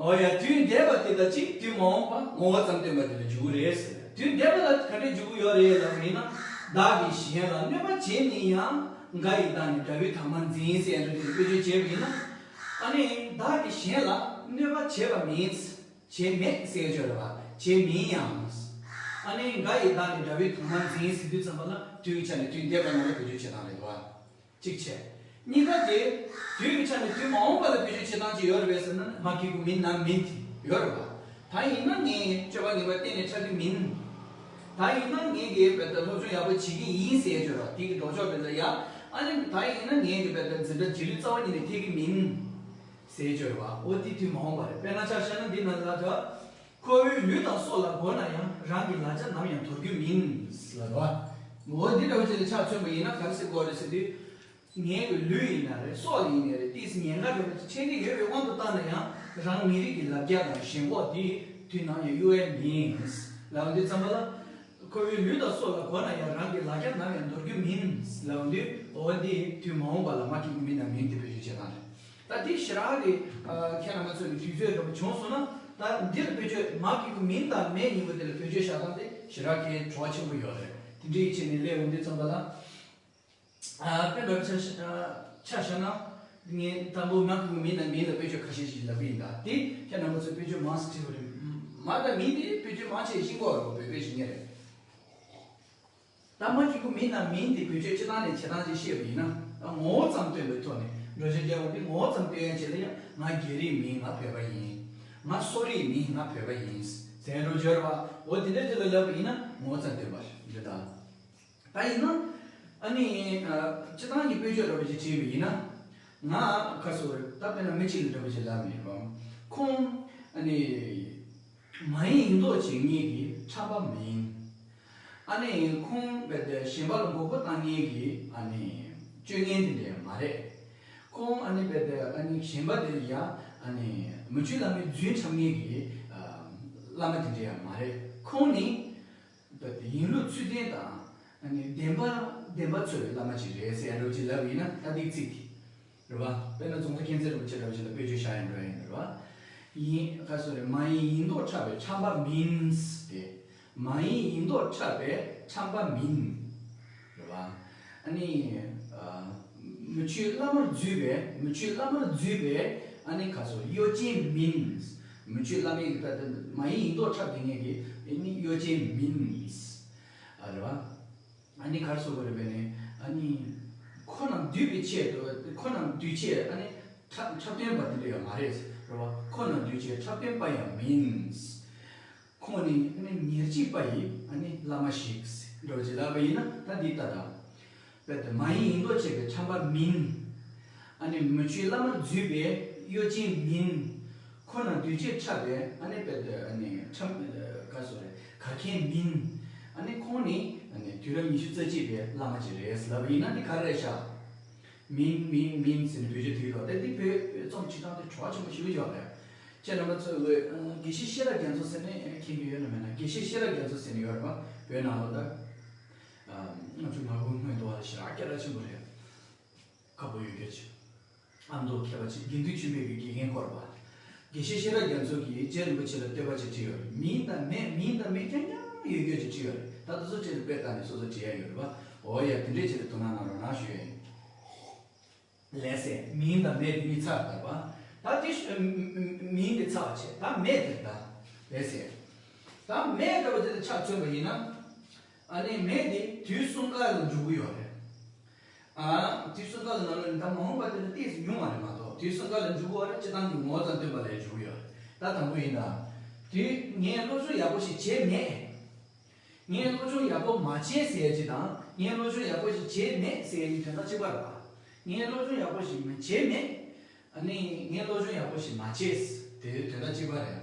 ཨོ་ཡ། དུས་འདས་པ་དེ་དང་གཅིག་དུས་མ་འོངས་པ་ངོ་བོ་ཙམ་སྟོན་པ་དེ་ལ་འཇུག་གི་རེད་ཟེར། དུས་འདས་པ་ལ་ག་འདྲས་འཇུག་གི་ཡོད་རེད་ལབ་པ་ཡིན་ན། བདག་གིས་གཞན་ལ་གནོད་པ་བྱས་ནས་ཡང་། འགའ་ཡི་བདག་ནི་དགྲ་བོའི་དྭངས་མ་འཛིན་ཟེར་ཡ་འདྲ་དེ་བེད་སྤྱོད་བྱས་པ་ཡིན་ན། ཨ་ནི་བདག་གིས་གཞན་ལ་གནོད་པ་བྱས་པ་མིན། བྱས་མེད་ཟེར་ཆོག་རེད་བ། བྱས་མིན་ཡང་། ཨ་ནི་འགའ་ཡི་བདག་ནི་དགྲ་བོའི་དྭངས་མ་འཛིན་ཟེར་དུས་ཙམ་པ་ལ་དུས་ཀྱི་ཆ་ནས་དུས་འདས་པ་ནང་ལ་བེད་སྤྱོད་བྱེད་སྟངས་རེད་བ། གཅིག་བྱས། གཉིས་ཀ་དེ་དུས་ཀྱི་ཆ་ནས་དུས་མ་འོངས་པ་ལ་བེད་སྤྱོད་བྱེད་སྟངས་ཅིག་ཡོད་རེད་པས་ཟེར་ན། མ་སྐྱེས་ཀྱི་མིན་ནམ་མིན་དེ་ཡོད་རེད་པ། ད་ཡིན་ན་ངས་སྤྱོད་པ་ངན་པ་གཏན་ནས་འཁྲབ་ཀྱི་མིན། ད་ཡིན་ན་ངས་ཀྱི་བེད་སློབ་སྦྱོང་ཡག་པོ་བྱེད་ཀྱི་ཡིན་ཟེར་ཡ་ཅིག་ཡོད་རེད་པ། དེ་གི་ལྡོག་ཕྱོགས་དེ་ལ་ཡ། ཨ་ནི་ད་ཡིན་ན་ངས་ཀྱི་བེད་འཛིན་གྲྭ་རྗེས་ལུས་རྩ་བ་ཉིད་ནས་ཐེག་གི་མིན་ཟེར་ཡ་ཅིག་ཡོད་རེད་པ། འོ་དེ་དུས་མ་འོངས་པ་རེད། དཔེར་ན་ཆ་བཞག་ན་འདི་ན་ལ་ད། ཁོ་བོའི་ལུས་དང་སྲོག་ལ་དགོས་ན་ཡང་། རང་གི་ལག་ཆ་ནམ་ཡང་འདོར་རྒྱུ་མིན་ལབ་རེད་པ། འོ་འདི་འདྲ་བོ་ཅིག་ལ་ཆ་མཚོན་པ་ཡིན་ན་ག་རེ་ཟེར་དགོས་རེད་ཟེར་དུས། ངའི་གི་ལུས་ཡིན་ན་རེད། སྲོག་ལ་ཡིན་ནའི་རེད། ཏིས་ཉེན་ཁ་འདྲ་བོ་ཅིག་འཕྲད་ཀྱི་ཡོད་པའི་དབང་དུ་བཏང་ན་ཡང་། རང་མི་རིགས་ཀྱི་ལབ་རྒྱག་དང་ཞེན་ཁོག་དེ་དུས་ནམ་ཡང་གཡོ་ཡ་མིན་ལབ་དུས་ཙམ་པ་ལ། ཁོ་བོའི་ལུས་དང་སྲོག་ལ་དགོས་ན་ཡང་། རང་གི་ལག་ཆ་ནམ་ཡང་འདོར་རྒྱུ་མིན་ལབ་དུས། འོ་འདི་དུས་མ་འོངས་པ་ལ་མ་སྐྱེས་ཀྱི་མིན་ནམ་མིན་དེ་བེད་སྤྱོད་བྱེད་སྟངས་རེད། ད་དེ་ཞེ་དྲག་གི་ཁྱེད་རྣམ་པ་ཚོ་གི་དུས་ཚོད་འདྲ་པོ་བྱུང་སོང་ན། ད་འདིར་བེད་སྤྱོད་མ་སྐྱེས་ཀྱི་མིན་དང་མེད་གཉིས་པོ་དེ་ལ་བེད་སྤྱོད་བྱ་སྟངས་དེ་ཞེ་དྲག་གི་བྲོ་བ་ཆེན་པོ་ཡོད་རེད། དེ་འདྲའི་ཆ་ནས་སླེབས་འོང་དུས་ཙམ་པ་ལ། ཨ་དཔེ་འདྲ་ཆ་ཆ་བཞག་ན། ངས་དང་པོ་མ་སྐྱེས་ཀྱི་མིན་དང་མིན་ལ་བེད་སྤྱོད་ཁ་ཤས་ཤིག་ལབ་ཀྱི་ཡིན། ད་དེ་ཁྱེད་རྣམ་པ་ཚོས་བེད་སྤྱོད་མང་ཙམ་བྱེད་དགོས་རེད། མ་དང་མིན་དེ་བེད་སྤྱོད་མང་ཆེ་ཤེས་དགོས་རེད། བོད་པའི་ཤེས་ངེས་རེད། ད་མ་སྐྱེས་ཀྱི་མིན་ནམ་མིན་དེ་བེད་སྤྱོད་བྱེད་སྟངས་ནས་བྱེད་སྟངས་ཅིག་བཤད་པ་ཡིན་ན། ད་ངོ་བོ་ཙམ་སྟོན་པའི་ཐོག་ནས་འགྲེལ་བཤད་རྒྱག་དགོས་དུས། ངོ་བོ་ཙམ་སྟོན་ཡ་ཆེད་ལ་ཡང་། ང་རྒྱ་རིགས་མིན། ང་བོད་པ་ཡིན། ང་སོག་རིགས་མིན། ང་བོད་པ་ཡིན་ཟེར་འགྲོ་འབྱོར་བ། འོ་དེ་འདྲ་ཅིག་ལ་ལབ་པ་ཡིན་ན་ངོ་བོ་ཙམ་སྟོན་པ་རེད། འདི་ལྟ། ད་ཡིན་ན་ཨ་ནི་ཨ་སྤྱིར་བཏང་གི་དཔེ་བརྗོད་འདྲ་པོ་ཅིག་བྲིས་པ་ཡིན་ན། ང་ཁ་སོ་རེད། ད་དཔེར་ན་མི་གཅིག་ལ་འདྲ་པོ་ཅིག་ལབ་ནས་རོ། ཁོང་ཨ་ནི། མ་ཡིན་མདོག་བྱེད་མཁན་གྱི་ཁྲམ་པ་མིན། ཨ་ནི་ཁོང་རྦད་དེ་གཞན་པ་ལ་མགོ་སྐོར་བཏང་མཁན་གྱི་ཨ་ནི་སྤྱོད་ངན་དེ་འདྲ་མ་རེད། ཁོང་ཨ་ནི་རྦད་དེ་ཨ་ནི་གཞན་པ་དེ་ལ་ཡ་ཨ་ནི་མི་ཆོས་བླ་མའི་རྫུན་འཁྲབ་མཁན་གྱི་ཨ་བླ་མ་དེ་འདྲ་ཡང་མ་རེད། ཁོང་ནི་རྦད་དེ་ཡིན་ལུགས་ཚུལ་ལྡན་དང་ཨ་ནི་བདེན་པ་བདེན་པ་འཚོལ་བའི་བླ་མ་ཅིག་རེད་ཟེར་ཡ་འདྲ་པོ་ཅིག་ལབ་པ་ཡིན་ན། ད་འདི་ཚིག་དེ། རེད་བ། དཔེར་ན་རྫོང་དཔོན་མཁྱེན་བརྩེ་རིན་པོ་ཆེ་འདྲ་བོ་ཅིག་ལ་དཔེ་བརྗོད་བཞག་ཡིན་འགྲོ་ཡིན་རེད་བ། ཡིན། ག་སོ་རེད། མ་ཡིན་ཡིན་མདོག་འཁྲབ་པའི་ཁྲམ་པ་མིན་ཏེ། མ་ཡིན་ཡིན་མདོག་འཁྲབ་པའི་ཁྲམ་པ་མིན། རེད་བ། ཨ་ནི། ཨ། མི་ཆོས་བླ་མར་འཛུལ་བའི། མི་ཆོས་བླ་མར་འཛུལ་བའི་ཨ་ནི་ག་སོ་གཡོ་ཅན་མིན། མི་ཆོས་བླ་མའི་གི་ད་ལྟ་མ་ཡིན་ཡིན་མདོག་འཁྲབ་བསྡད་མཁན་གྱི་ཨ་ནི་གཡོ་ཅན་མིན། ཨ། རེད་བ། ཨ་ནི་ག་རེ་ཟེར་དགོས་རེད་པས་ནི། ཨ་ནི་ཁོ་ན་འདུལ་བའི་ཆེད་དུ། ཁོ་ན་འདུལ་ཆེད་ཨ་ནི་འཁྲབ་འཁྲབ་སྟོན་པ་དེ་འདྲ་ཡང་མ་རེད། རེད་བ། ཁོ་ན་འདུལ་ཆེད་འཁྲབ་སྟོན་པ་ཡང་མིན། ཁོང་ནི་ཨ་ནི་ཉེར་གཅིག་པ་ཡི་ཨ་ནི་བླ་མ་ཞིག་འདྲ་བོ་ཅིག་ལབ་པ་ཡིན་ན། ད་འདི་ལྟ་དང་། རྦད་དེ་མ་ཡིན་ཡིན་མདོག་བྱེད་པའི་ཁྲམ་པ་མིན། ཨ་ནི་མི་ཆོས་བླ་མར་འཛུལ་བའི་གཡོ་ཅན་མིན། ཁོ་ན་འདུལ་ཆེད་འཁྲབ་པའི་ཨ་ནི་རྦད་དེ་ཨ་ནི་ཁྲམ། ག་རེ་ཟེར་དགོས་རེད། གར་མཁན་མིན། ཨ་ནི་ཁོང་ནི་ཨ་ནི་དུས་རབས་ཉི་ཤུ་རྩ་གཅིག་པའི་བླ་མ་ཅིག་རེད་ལབ་པ་ཡིན་ན། འདི་ག་རེ་རེད་ཤག་མིན་མིན་མིན་ཟེར་ནས་བེད་སྤྱོད་བྱེད་ཀྱི་འདུག། ད་འདི་བོད་རྩོམ་བྱེད་སྟངས་དེ་བྲོ་བ་ཆེན་པོ་ཞེ་པོ་ཅིག་ཡོད་རེད། ཁྱེད་རྣམ་པ་ཚོས་འོས། དགེ་བཤེས་ཤེས་རབ་རྒྱ་མཚོ་ཟེར་ནས་མཁྱེན་གྱི་ཡོད་ན་མེད་ན། དགེ་བཤེས་ཤེས་རབ་རྒྱ་མཚོ་ཟེར་ནས་ཡོད་རེད་པ། བོད་ནང་ལོགས་ད། ཨ། ང་ཚོའི་ང་དགོན་སྔོན་དུ་བ་ལ་ཞེ་དྲག་སྐད་གྲགས་ཆེན་པོ་རེད། ཁ་ཕོ་ཡོད་རྒྱུ་ཅིག། ཨ་མདོ་མཁས་པ་ཅིག། དགེ་འདུན་ཆོས་འཕེལ་གྱི་དགེ་རྒན་སྐོར་བ། དགེ་བཤེས་ཤེས་རབ་རྒྱ་མཚོ་གིས་རྗེ་རིན་པོ་ཆེ་ལ་བསྟོད་པ་ཅིག་བྲིས་ཡོད་རེད། མིན་དང་མེད། མིན་དང་མེད་རྐྱང་རྐྱང་ཡོད་རྒྱུ་ཅིག་བྲིས་ཡོད་རེད། ད་དེ་ཚོ་ཅིག་ལ་དཔེ་ལྟ་ནས་སོ་སོ་བྲིས་ཡ་ཡོད་རེད་པ། འོ་ཡ། དེ་འདྲས་ཅིག་ལ་དོ་སྣང་གནང་རོགས་གནང་ཞུ་ཡ་ཡིན། ལགས་སེ། མིན་དང་མེད་དེ་གཉིས་ཚར་བ་རེད་པ། ད་དེ་ཨ་མིན་དེ་ཚར་བ་བྱས། ད་མེད་དེ་རེད་ད། ལགས་སེ། ད་མེད་འདྲ་བོ་དེ་ལ་ཆ་མཚོན་པ་ཡིན་ན། ཨ་ནི་མེད་དེ་དུས་གསུམ་ཀ་ལ་འཇུག་གི་ཡོད་རེད། ཨ། དུས་གསུམ་ཀ་ལ་ནང་ལོགས་ནས་ད་མ་འོངས་པ་དེ་ལ་ཏོག་ཙམ་ཉུང་བ་རེད་མ་གཏོགས། དུས་གསུམ་ཀ་ལ་འཇུག་གི་ཡོད་རེད། སྤྱིར་བཏང་གི་ངོ་བོ་ཙམ་སྟོན་པ་ལ་འཇུག་གི་ཡོད་རེད། ད་དང་པོ་ཡིན་ད། དུས་ངས་སློབ་སྦྱོང་ཡག་པོ་ཞིག་བྱས་མེད། ངས་སློབ་སྦྱོང་ཡག་པོ་མ་བྱས་ཟེར་ཡ་ཅིག་དང་། ངས་སློབ་སྦྱོང་ཡག་པོ་ཞིག་བྱས་མེད་ཟེར་ཡ་གཉིས་དོན་དག་གཅིག་པ་རེད་པ། ངས་སློབ་སྦྱོང་ཡག་པོ་ཞིག་མ་བྱས་མེད། ཨ་ནི་ངས་སློབ་སྦྱོང་ཡག་པོ་ཞིག་མ་བྱས། དེ་དོན་དག་གཅིག་པ་རེད།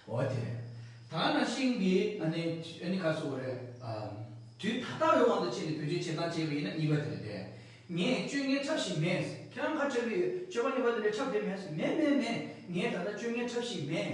འོ་དེ་རེད། ད་ནང་བཞིན་གྱི་ཨ་ནི་ཨ་ནི་ག་རེ་ཟེར་དགོས་རེད། ཨ། དུས་ད་ལྟ་བའི་དབང་དུ་བྱས་ནས་བེད་སྤྱོད་བྱེད་སྟངས་བྱས་པ་ཡིན་ན་གཉིས་པ་དེ་རེད་དེ། ངས་སྤྱོད་ངན་འཁྲབ་བཞིན་མེད། ཁྱེད་རང་ག་འཁྲབ་ཀྱི་ཡོད། སྤྱོད་པ་ངན་པ་དེ་འདྲ་འཁྲབ་བསྡད་མེད། མེད་མེད་མེད། ངས་ད་ལྟ་སྤྱོད་ངན་འཁྲབ་བཞིན་མེད།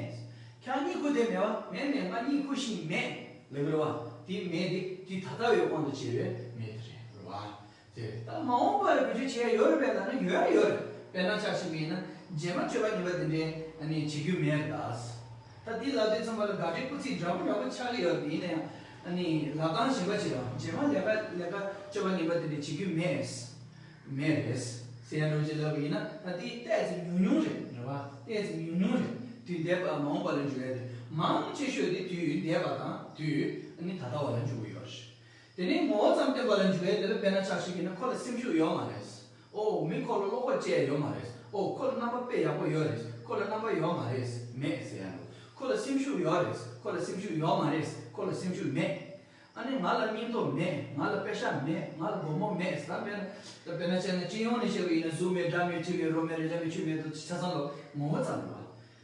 ཁྱེད་རང་གཉིད་ཁུག་བསྡད་མེད་པ། མེད་མེད། ང་གཉིད་ཁུག་བཞིན་མེད་ལབ་ཀྱི་རེད་པ། དེ་མེད་དེ་དུས་ད་ལྟ་བའི་དབང་དུ་བྱས་པའི་མེད་དེ་རེད། རེད་པ། དེ་ད་མ་འོངས་པ་ལ་བེད་སྤྱོད་བྱེད་ཡ་ཡོད་རེད་པས་ལབ་ན་ཡོད་རེད། ཡོད་རེད། དཔེར་ན་ཆ་བཞག་པ་ཡིན་ན། རྗེས་མ་སྤྱོད་པ་ངན་པ་དེ་འདྲའི་ཨ་ནི་བྱེད་རྒྱུ་མེད་རེད་ད། ད་འདི་ལབ་དུས་ཙམ་པ་ལ་དགའ་སྤྲོའི་སྐུ་ཚིག་འདྲ་པོ་འདྲ་པོ་ཆགས་ཀྱི་ཡོད་རེད། ཡིན་ན་ཡང་ཨ་ནི་ལབ་སྟངས་གཞན་པ་ཅིག་དང་། རྗེས་མ་ལས་ཀ་ལས་ཀ་སྤྱོད་པ་ངན་པ་དེ་འདྲའི་བྱེད་རྒྱུ་མེད། མེད་རེད་ཟེར་ཡ་འདྲ་པོ་ཅིག་ལབ་པ་ཡིན་ན། ད་འདི་ཏོག་ཙམ་ཉུང་ཉུང་རེད། རེད་པ། ཏོག་ཙམ་ཉུང་ཉུང་རེད། དུས་འདས་པ་མ་འོངས་པ་ལ་འཇུག་ཡ་དེ། མང་ཆེ་ཤོས་དེ་དུས་འདས་པ་དང་དུས་ཨ་ནི་ད་ལྟ་བ་ལ་འཇུག་གི་ཡོད་རེད། དེ་ནས་ངོ་བོ་ཙམ་སྟོན་པ་ལ་འཇུག་ཡ་དེ་ལ་དཔེར་ན་ཆ་བཞག་པ་ཡིན་ན། ཁོ་ལ་སེམས་ཤུགས་ཡོད་མ་རེད། ཨོ་མི་ཁོ་ལ་བློ་ཁོག་ཅི་ཡང་ཡོད་མ་རེད། ཨོ་ཁོ་ལ་རྣམ་པ་དཔེ་ཡག་པོ་ཡོད་རེད། ཁོ་ལ་རྣམ་པ་ཡོད་མ་རེད། མེད་ཟེར་ཡ་འགྲོ། ཁོ་ལ་སེམས་ཤུགས་ཡོད་རེད། ཁོ་ལ་སེམས་ཤུགས་ཡོད་མ་རེད། ཁོ་ལ་སེམས་ཤུགས་མེད། ཨ་ནི་ང་ལ་སྙིང་སྟོབས་མེད། ང་ལ་པེ་ཤ་མེད། ང་ལ་སྒོར་མོ་མེད་ཟེར་བས་ན། ད་དཔེར་ན་བྱས་ན་སྤྱི་ཡོངས་ནས་བཤད་པ་ཡིན་ན་གཟུགས་མེད། སྒྲ་མེད། དྲི་མེད། རོ་མེད། རེག་བྱ་མེད། ཆོས་མེད་དུ་ཆ་ཚང་ལ་ངོ་བོ་ཙམ་རེད་བ།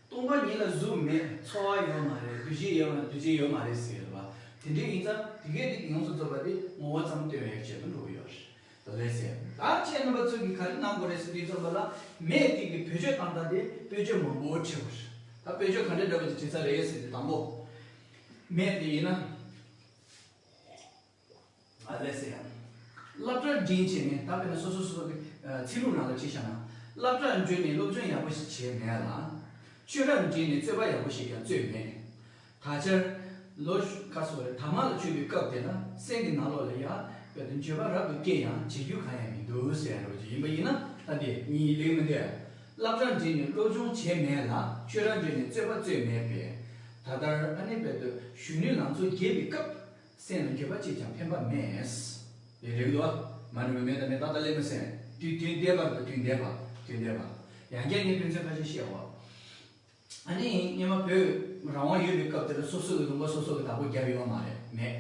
སྟོང་པ་ཉིད་ལ་གཟུགས་མེད། ཚོར་བ་ཡོད་མ་རེད། འདུ་ཤེས་ཡོད་མ་རེད། འདུ་བྱེད་ཡོད་མ་རེད་ཟེར་བ། དེ་འདྲ་ཡིན་ཙང་དེ་གས་དེ་ཡོངས་སུ་རྫོགས་པ་དེ་ངོ་བོ་ཙམ་སྟོན་པའི་ཆེད་དུ་འགྲོ་གི་ཡོད་རེད། ད་ལས་ཟེར། ད་ཁྱེད་རྣམ་པ་ཚོ་གིས་ག་རེ་གནང་དགོས་རེད་ཟེར་དུས་ཙམ་པ་ལ། མེད་དེ་གི་བེད་སྤྱོད་བཏང་སྟངས་དེ་དཔེ་བརྗོད་མང་པོ་བྲིས་དགོས་རེད། ད་དཔེ་བརྗོད་ག་འདྲ་འདྲ་པོ་ཅིག་བྲིས་ཚར་རེད་ཟེར་དུས་དང་པོ། མེད་དེ་ཡིན་ན། ཨ་ལས་ཟེར་ཡང་། སློབ་གྲྭར་འགྲིམས་བྱས་ནས། ད་དཔེར་ན་སོ་སོ་སོ་སོ་གི་ཨ་ཚིག་ལྷུག་ནང་ལ་ཅིག་བཞག་ན། སློབ་གྲྭར་འགྲིམས་ནས་སློབ་སྦྱོང་ཡག་པོ་ཞིག་བྱས་མེད་ལ། ཆོས་རར་འགྲིམས་ནས་རྩོད་པ་ཡག་པོ་ཞིག་ཀྱང་རྩོད་མེད། ད་ཆར་ལོ་ཤུ་ག་སོ་རེ་ཐ་མག་ལ་མཆོད་པའི་སྐབས་དེ་ན་སེམས་ཀྱི་ནང་ལོགས་ལ་ཡ་དཔེ་དེ་འགྱོད་པ་རབ་ཏུ་སྐྱེས་ཡང་བྱེད་རྒྱུ་གང་ཡང་མི་འདུག་ཟེར་ཡ་འདྲ་བོ་ཅིག་ཡིན་པ་ཡིན་ན། ད་དེ་གཉིས་ལེགས་མི་འདུག་སློབ་གྲྭར་འགྲིམས་ནས་སློབ་སྦྱོང་བྱས་མེད་ལ། ཆོས་རར་འགྲིམས་ནས་རྩོད་པ་རྩོད་མེད་པས། ད་ལྟར་ཨ་ནི་དཔེ་དེ་གཞོན་ནུའི་ལང་ཚོ་རྒྱས་པའི་སྐབས། སེམས་ལ་འགྱོད་པ་སྐྱེས་ཀྱང་ཕན་པ་མེད། དེ་རེད་འདུག་མ་འགྲོ་བའི་མེ་དང་མེ་ཏག་ཏག་ལས་མི་སེམས། དུས་དུས་འདས་པ་རེད། དུས་འདས་པ། དུས་འདས་པ། ཡང་བསྐྱར་ངས་དཔེ་མཚོན་ཁ་ཤས་བཤད་འོ། ཨ་ནི་སྔོན་མ་བོད་རང་དབང་ཡོད་པའི་སྐབས་དེར་སོ་སོ་གི་ལུང་པ་སོ་སོ་གི་བདག་པོ་བརྒྱབ་ཡོད་མ་རེད། མེད།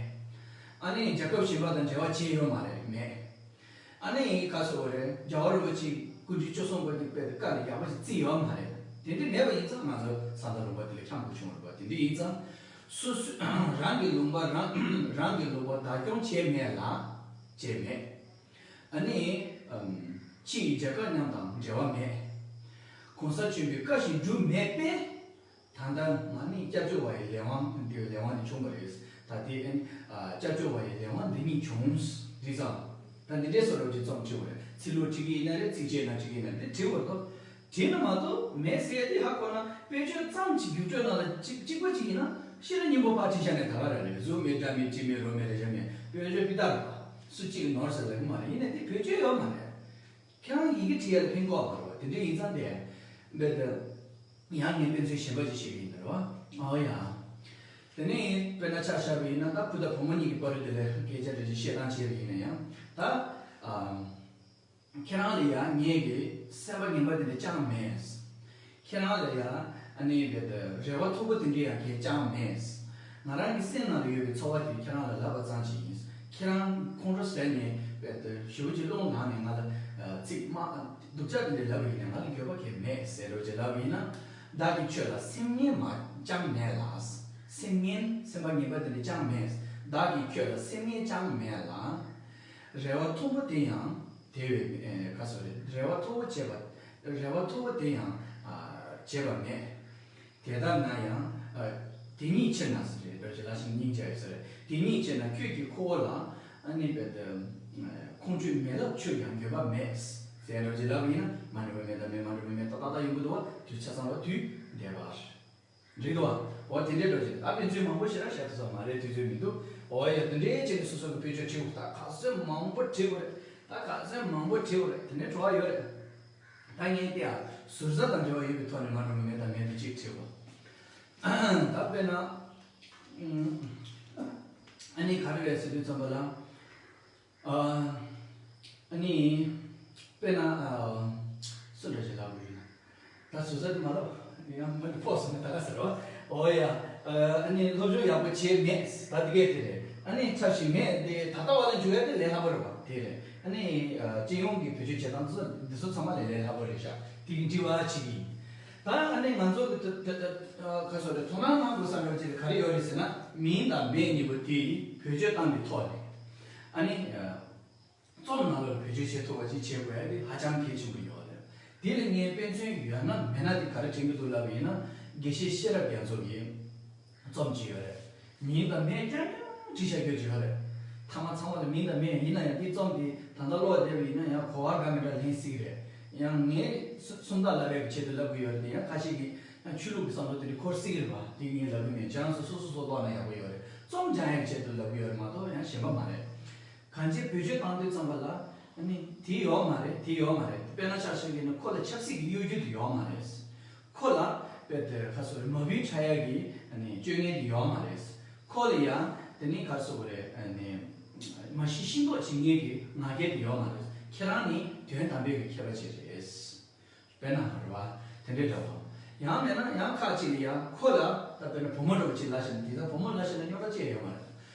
ཨ་ནི་རྒྱལ་ཁབ་གཞན་པ་དང་འབྲེལ་བ་བྱས་ཡོད་མ་རེད། མེད། ཨ་ནི་ག་སོ་རེད། རྒྱལ་བ་རིན་པོ་ཆེ་སྐུ་ཕྲེང་བཅུ་གསུམ་པ་གི་དཔེ་དེ་བཀའ་ལ་ཡག་པོ་ཞིག་བརྩིས་ཡོད་མ་རེད། དེ་འདྲ་མེད་པ་ཡིན་ཙང་ང་ཚོ་ས་མཐའ་ལུང་པ་དེ་ལ་འཁྱམས་དགོས་བྱུང་རེད་པ། དེ་འདྲ་ཡིན་ཙང་སོ་སོ་རང་གི་ལུང་པ་རང་རང་གི་ལུང་པ་བདག་སྐྱོང་བྱས་མེད་ལ། བྱས་མེད། ཨ་ནི་ཕྱི་ཡི་རྒྱལ་ཁབ་རྣམས་དང་འབྲེལ་བ་མེད། གོང་ས་ཆེན་པོའི་བཀའ་བཞིན་བསྒྲུབས་མེད་པས། ད་ལྟ་ང་ནི་སྐྱབས་བཅོལ་བ་ཡི་ལས་དབང་འདི་ལས་དབང་འདི་བྱུང་བ་རེད། ད་ལྟའི་ཨ་ནི་ཨ་སྐྱབས་བཅོལ་བ་ཡི་ལས་དབང་འདི་ཉིད་བྱུང་། རེད་ཙང་། ད་འདི་འདྲའི་བཟོ་འདྲ་ཅིག་རྩོམ་བྲིས་པ་རེད། ཚིག་ལྷུག་བྲིས་ཀྱི་ཡིན་ན་རེད། ཚིགས་བཅད་ནང་བྲིས་ཀྱི་ཡིན་ན་རེད། འདི་བྲིས་པ་རེད་དོ། བྲིས་ན་མ་གཏོགས་མེད་ཟེར་ཡ་དེ་ཧ་གོ་ན། དཔེ་བརྗོད་ཙམ་གྱི་རྒྱུགས་སྤྲོད་ནང་ལ་གཅིག་གཅིག་པ་གཅིག་ཡིན་ན་ཤེས་རབ་སྙིང་པོ་ཕར་བྲིས་བཞག་ནས་ད་ག་རང་རེད། གཟུགས་མེད། སྒྲ་མེད། དྲི་མེད། རོ་མེད། རེག་བྱ་མེད། དཔེ་བརྗོད་སྤུས་དག་རེད་པ། སུ་གཅིག་གིས་ནོར་ཟེར་ལབ་ཀྱི་མ་རེད། ཡིན་ནའི་དེ་བེད་སྤྱོད་ཡོད་མ་རེད། ཁྱེད་རང་ཡི་གེ་བྲིས་ཡ་ལ་ཕན་གོ་མ་རེད་པ། དེ་འདྲ་ཡིན་ཙང་དེ་རྦད་དེ་ཡང་ངས་དཔེ་མཚོན་གཞན་པ་ཅིག་བཤད་ཀྱི་ཡིན་ད་རེད་པ། ཨོ་ཡ། དེ་ནས་དཔེར་ན་ཆ་བཞག་པ་ཡིན་ན། ད་བུ་དང་བུ་མོ་གཉིས་ཀྱི་བར་དུ་དེ་ལས་སྐད་ཆ་འདྲ་ཅིག་བཤད་སྟངས་བྱས་པ་ཡིན་ན་ཡང་། ད་ཨ། ཁྱེད་རང་ལ་ཡང་ངས་ཀྱི་སེམས་པ་ངན་པ་དེ་འདྲ་ཅང་མེད། ཁྱེད་རང་ལ་ཡང་ཨ་ནི་རྦད་དེ་རེ་བ་མཐུག་པོ་དེ་འདྲ་ཡང་ངས་ཅང་མེད། ང་རང་གི་སེམས་ནང་ལ་ཡོད་པའི་ཚོར་བ་དེ་ཁྱེད་རང་ལ་ལབ་པ་ཙམ་ཞིག་ཡིན། ཁྱེད་རང་ཁོང་ཁྲོ་ཟ་ནས་རྦད་དེ་ཞེ་པོ་ཅིག་རླུང་ལངས་ནས་ང་ལ་ཨ་ཚིག་དམའ་སྡུག་ཅག་དེ་འདྲ་ལབ་པ་ཡིན་ན་ང་ལ་འགྱོད་པ་གང་ཡང་མེད་ཟེར་འདྲ་ཅིག་ལབ་པ་ཡིན་ན། བདག་གིས་ཁྱོད་ལ་སེམས་ངན་མ་ཅང་མེད་ལ། སེམས་ངན། སེམས་པ་ངན་པ་དེ་འདྲ་ཅང་མེད། བདག་གིས་ཁྱོད་ལ་སེམས་ངན་ཅང་མེད་ལ། རེ་བ་མཐུག་པོ་དེ་ཡང་དེ་བས་ཨེ་ག་སོ་རེད། རེ་བ་མཐུག་པོ་བྱས་པ། རེ་བ་མཐུག་པོ་དེ་ཡང་ཨ་བྱས་པ་མེད། དེ་ལྟར་ན་ཡང་ཨ་དེ་ཉིད་ཕྱིར་ན་ཟེར་རེད། འདྲ་ཅིག་ལ་ཞིག་སྙིང་རྗེ་ཡོད་ས་རེད། དེ་ཉིད་ཕྱིར་ན་ཁྱོད་ཀྱི་ཁུ་བོ་ལ་ཨ་ནི་རྦད་དེ་ཁོང་ཁྲོས་མེད་ལབ་ཁྱོད་ཀྱང་འགྱོད་པ་མེད་ཟེར་འདྲ་ཅིག་ལབ་པ་ཡིན་ན། མ་འགྲོ་བའི་མེ་དང་མེ། མ་འགྲོ་བའི་མེ་ཏག་ཏག་ཡོང་གི་འདུག་པ། དུས་ཆ་ཚང་བ་དུས་འདས་པ། འགྲིག་འདུག་པ། འོ་དེ་འདྲའི་འདྲ་ཅིག་ད་དཔེ་མཚོན་མང་པོ་ཞེ་དྲག་བཤད་ཐུབ་ས་མ་རེད། དུས་ཚོད་མི་འདུག་འོ་ཡ། དེ་འདྲའི་ཅིག་ནས་སོ་སོ་གི་དཔེ་བརྗོད་བྲིས་དགོས། ད་ག་ཚོད་མང་པོ་བྲིས་དགོས་རེད། ད་ག་ཚོད་མང་པོ་བྲིས་དགོས་རེད། དེ་ནས་བྲོ་བ་ཡོད་རེད། ད་ངས་དེ་ཡང་ཟུར་ཟ་དང་འབྲེལ་བ་ཡོད་པའི་ཐོག་ནས་མ་འགྲོ་བའི་མེ་དང་མེ་དེ་གཅིག་བྲིས་པ། ད་དཔེར་ན། ཨུམ། ཨ་ནི་ག་རེ་རེད་ཟེར་དུས་ཙམ་པ་ལ། ཨ། ཨ་ནི། དཔེར་ན། ཨ། སུ་འདྲ་ཞིག་ལབ་དགོས་ཡིན་ན། ད་ཟུར་ཟ་དེ་མ་ལབ། ཡང་མི་འདི་ཕོག་སོང་ན་ད་ག་ཟེར་རོ། འོ་ཡ། ཨ་ནི་སློབ་སྦྱོང་ཡག་པོ་བྱས་མེད། ད་དེ་གས་དེ་རེད། ཨ་ནི་ཆབས་ཅིག་མེད་དེ་ད་ལྟ་བ་ལ་འཇུག་ཡ་དེ་ལས་སླ་པོ་རེད་པ། དེ་རེད། ཨ་ནི་ཨ་སྤྱི་ཡོངས་ཀྱི་བེད་སྤྱོད་བྱེད་སྟངས་ཚོ་འདི་ཚོ་ཚང་མ་ལས་ལས་སླ་པོ་རེད་ཤག་དེ་གི་འདྲི་བ་བྱེད་ཀྱི་ཡིན། ད་ཨ་ནི་ང་ཚོ་གི་ད་ད་ད་ག་སོ་རེད། དོ་སྣང་གནང་དགོས་བསམ་ཡོད་ཅིག་ག་རེ་ཡོད་རེད་ཟེར་ན། མིང་དང་མིང་གཉིས་པོ་དེ་བེད་སྤྱོད་བཏང་གི་ཐོག་ནས་ཨ་ནི་ཨ། རྩོམ་ནང་ལ་བེད་སྤྱོད་བྱེད་ཐུབ་པ་ཅིག་བྱེད་དགོས་ཡ་དེ་ཧ་ཅང་གལ་ཆེན་པོ་ཡོད་རེད། དེ་ལ་ངས་དཔེ་མཚོན་ཡོད་ན་མེད་ན་དེ་ག་རེ་དྲན་གྱི་འདུག་ལབ་པ་ཡིན་ན། དགེ་བཤེས་ཤེས་རབ་རྒྱ་མཚོ་གི་རྩོམ་ཅིག་ཡོད་རེད། མིང་དང་མིང་རྐྱང་རྐྱང་བྲིས་བཞག་རྒྱུ་ཅིག་ཡོད་རེད། ཐ་མ་ཚང་མ་ལ་མིང་དང་མིང་ཡིན་ན་ཡང་དེ་རྩོམ་དེ་ད་ལྟ་ཀློག་བསྡད་པ་ཡིན་ན་ཡང་གོ་བ་འདྲ་མི་འདྲ་ལེན་སྲིད་ཀྱི་རེད། ཡང་ངས་སུ་སུམ་རྟགས་ལབ་པའི་ཆེད་དུ་ལབ་ཀྱི་ཡོད་རེད། དེ་ཡང་ཁ་ཤས་ཀྱིས་ཡང་ཆོས་ལུགས་ཀྱི་བསམ་བློ་དེ་འདྲ་འཁོར་སྲིད་ཀྱི་རེད་པ། དེ་ངས་ལབ་ཀྱི་མེད། ཁྱེད་རང་ཚོ་སོ་སོ་སོ་ཀློག་ན་ཡག་པོ་ཡོད་རེད། རྩོམ་སྦྱང་ཡག་ཆེད་དུ་ལབ་ཀྱི་ཡོད་རེད་མ་གཏོགས་ཡང་གཞན་པ་མ་རེད། གང་ཅི་བེད་སྤྱོད་བཏང་དུས་ཙམ་པ་ལ་ཨ་ནི་དེ་ཡོད་མ་རེད། དེ་ཡོད་མ་རེད། དཔེར་ན་ཆ་བཞག་གི་ན་ཁོ་ལ་ཆབ་སྲིད་ཀྱི་གཡོ་སྒྱུ་དེ་ཡོད་མ་རེད། ཁོ་ལ་དཔེ་དེ་ག་སོ་རེད། མ་བུའི་ཕྲ་ཡག་གི་ཨ་ནི་སྤྱོད་ངན་དེ་ཡོད་མ་རེད། ཁོ་ལ་ཡང་དེ་ནི་ག་སོ་རེད། ཨ་ནི་མ་ཤི་ཤི་མདོག་བྱེད་ངེས་ཀྱི་ང་རྒྱལ་དེ་ཡོད་མ་རེད། ཁྱེད་རང་ནི་ དོན་དམ་པའི་གི་ཁྱད་པར་ཅིག་རེད། དཔེར་ན་རེད་བ། དེ་འདྲའི་འདྲ་བ། ཡང་མེད་ན་ཡང་ཁག་ཅིག་ལ་ཡང་ཁོ་ལ་ད་དཔེར་ན་བུ་མོ་འདྲ་བོ་ཅིག་ལབ་བཞག་ན་དེ་ད་བུ་མོ་ལབ་བཞག་ན་རྙོག་དྲ་ཅི་ཡང་ཡོད་མ་རེད།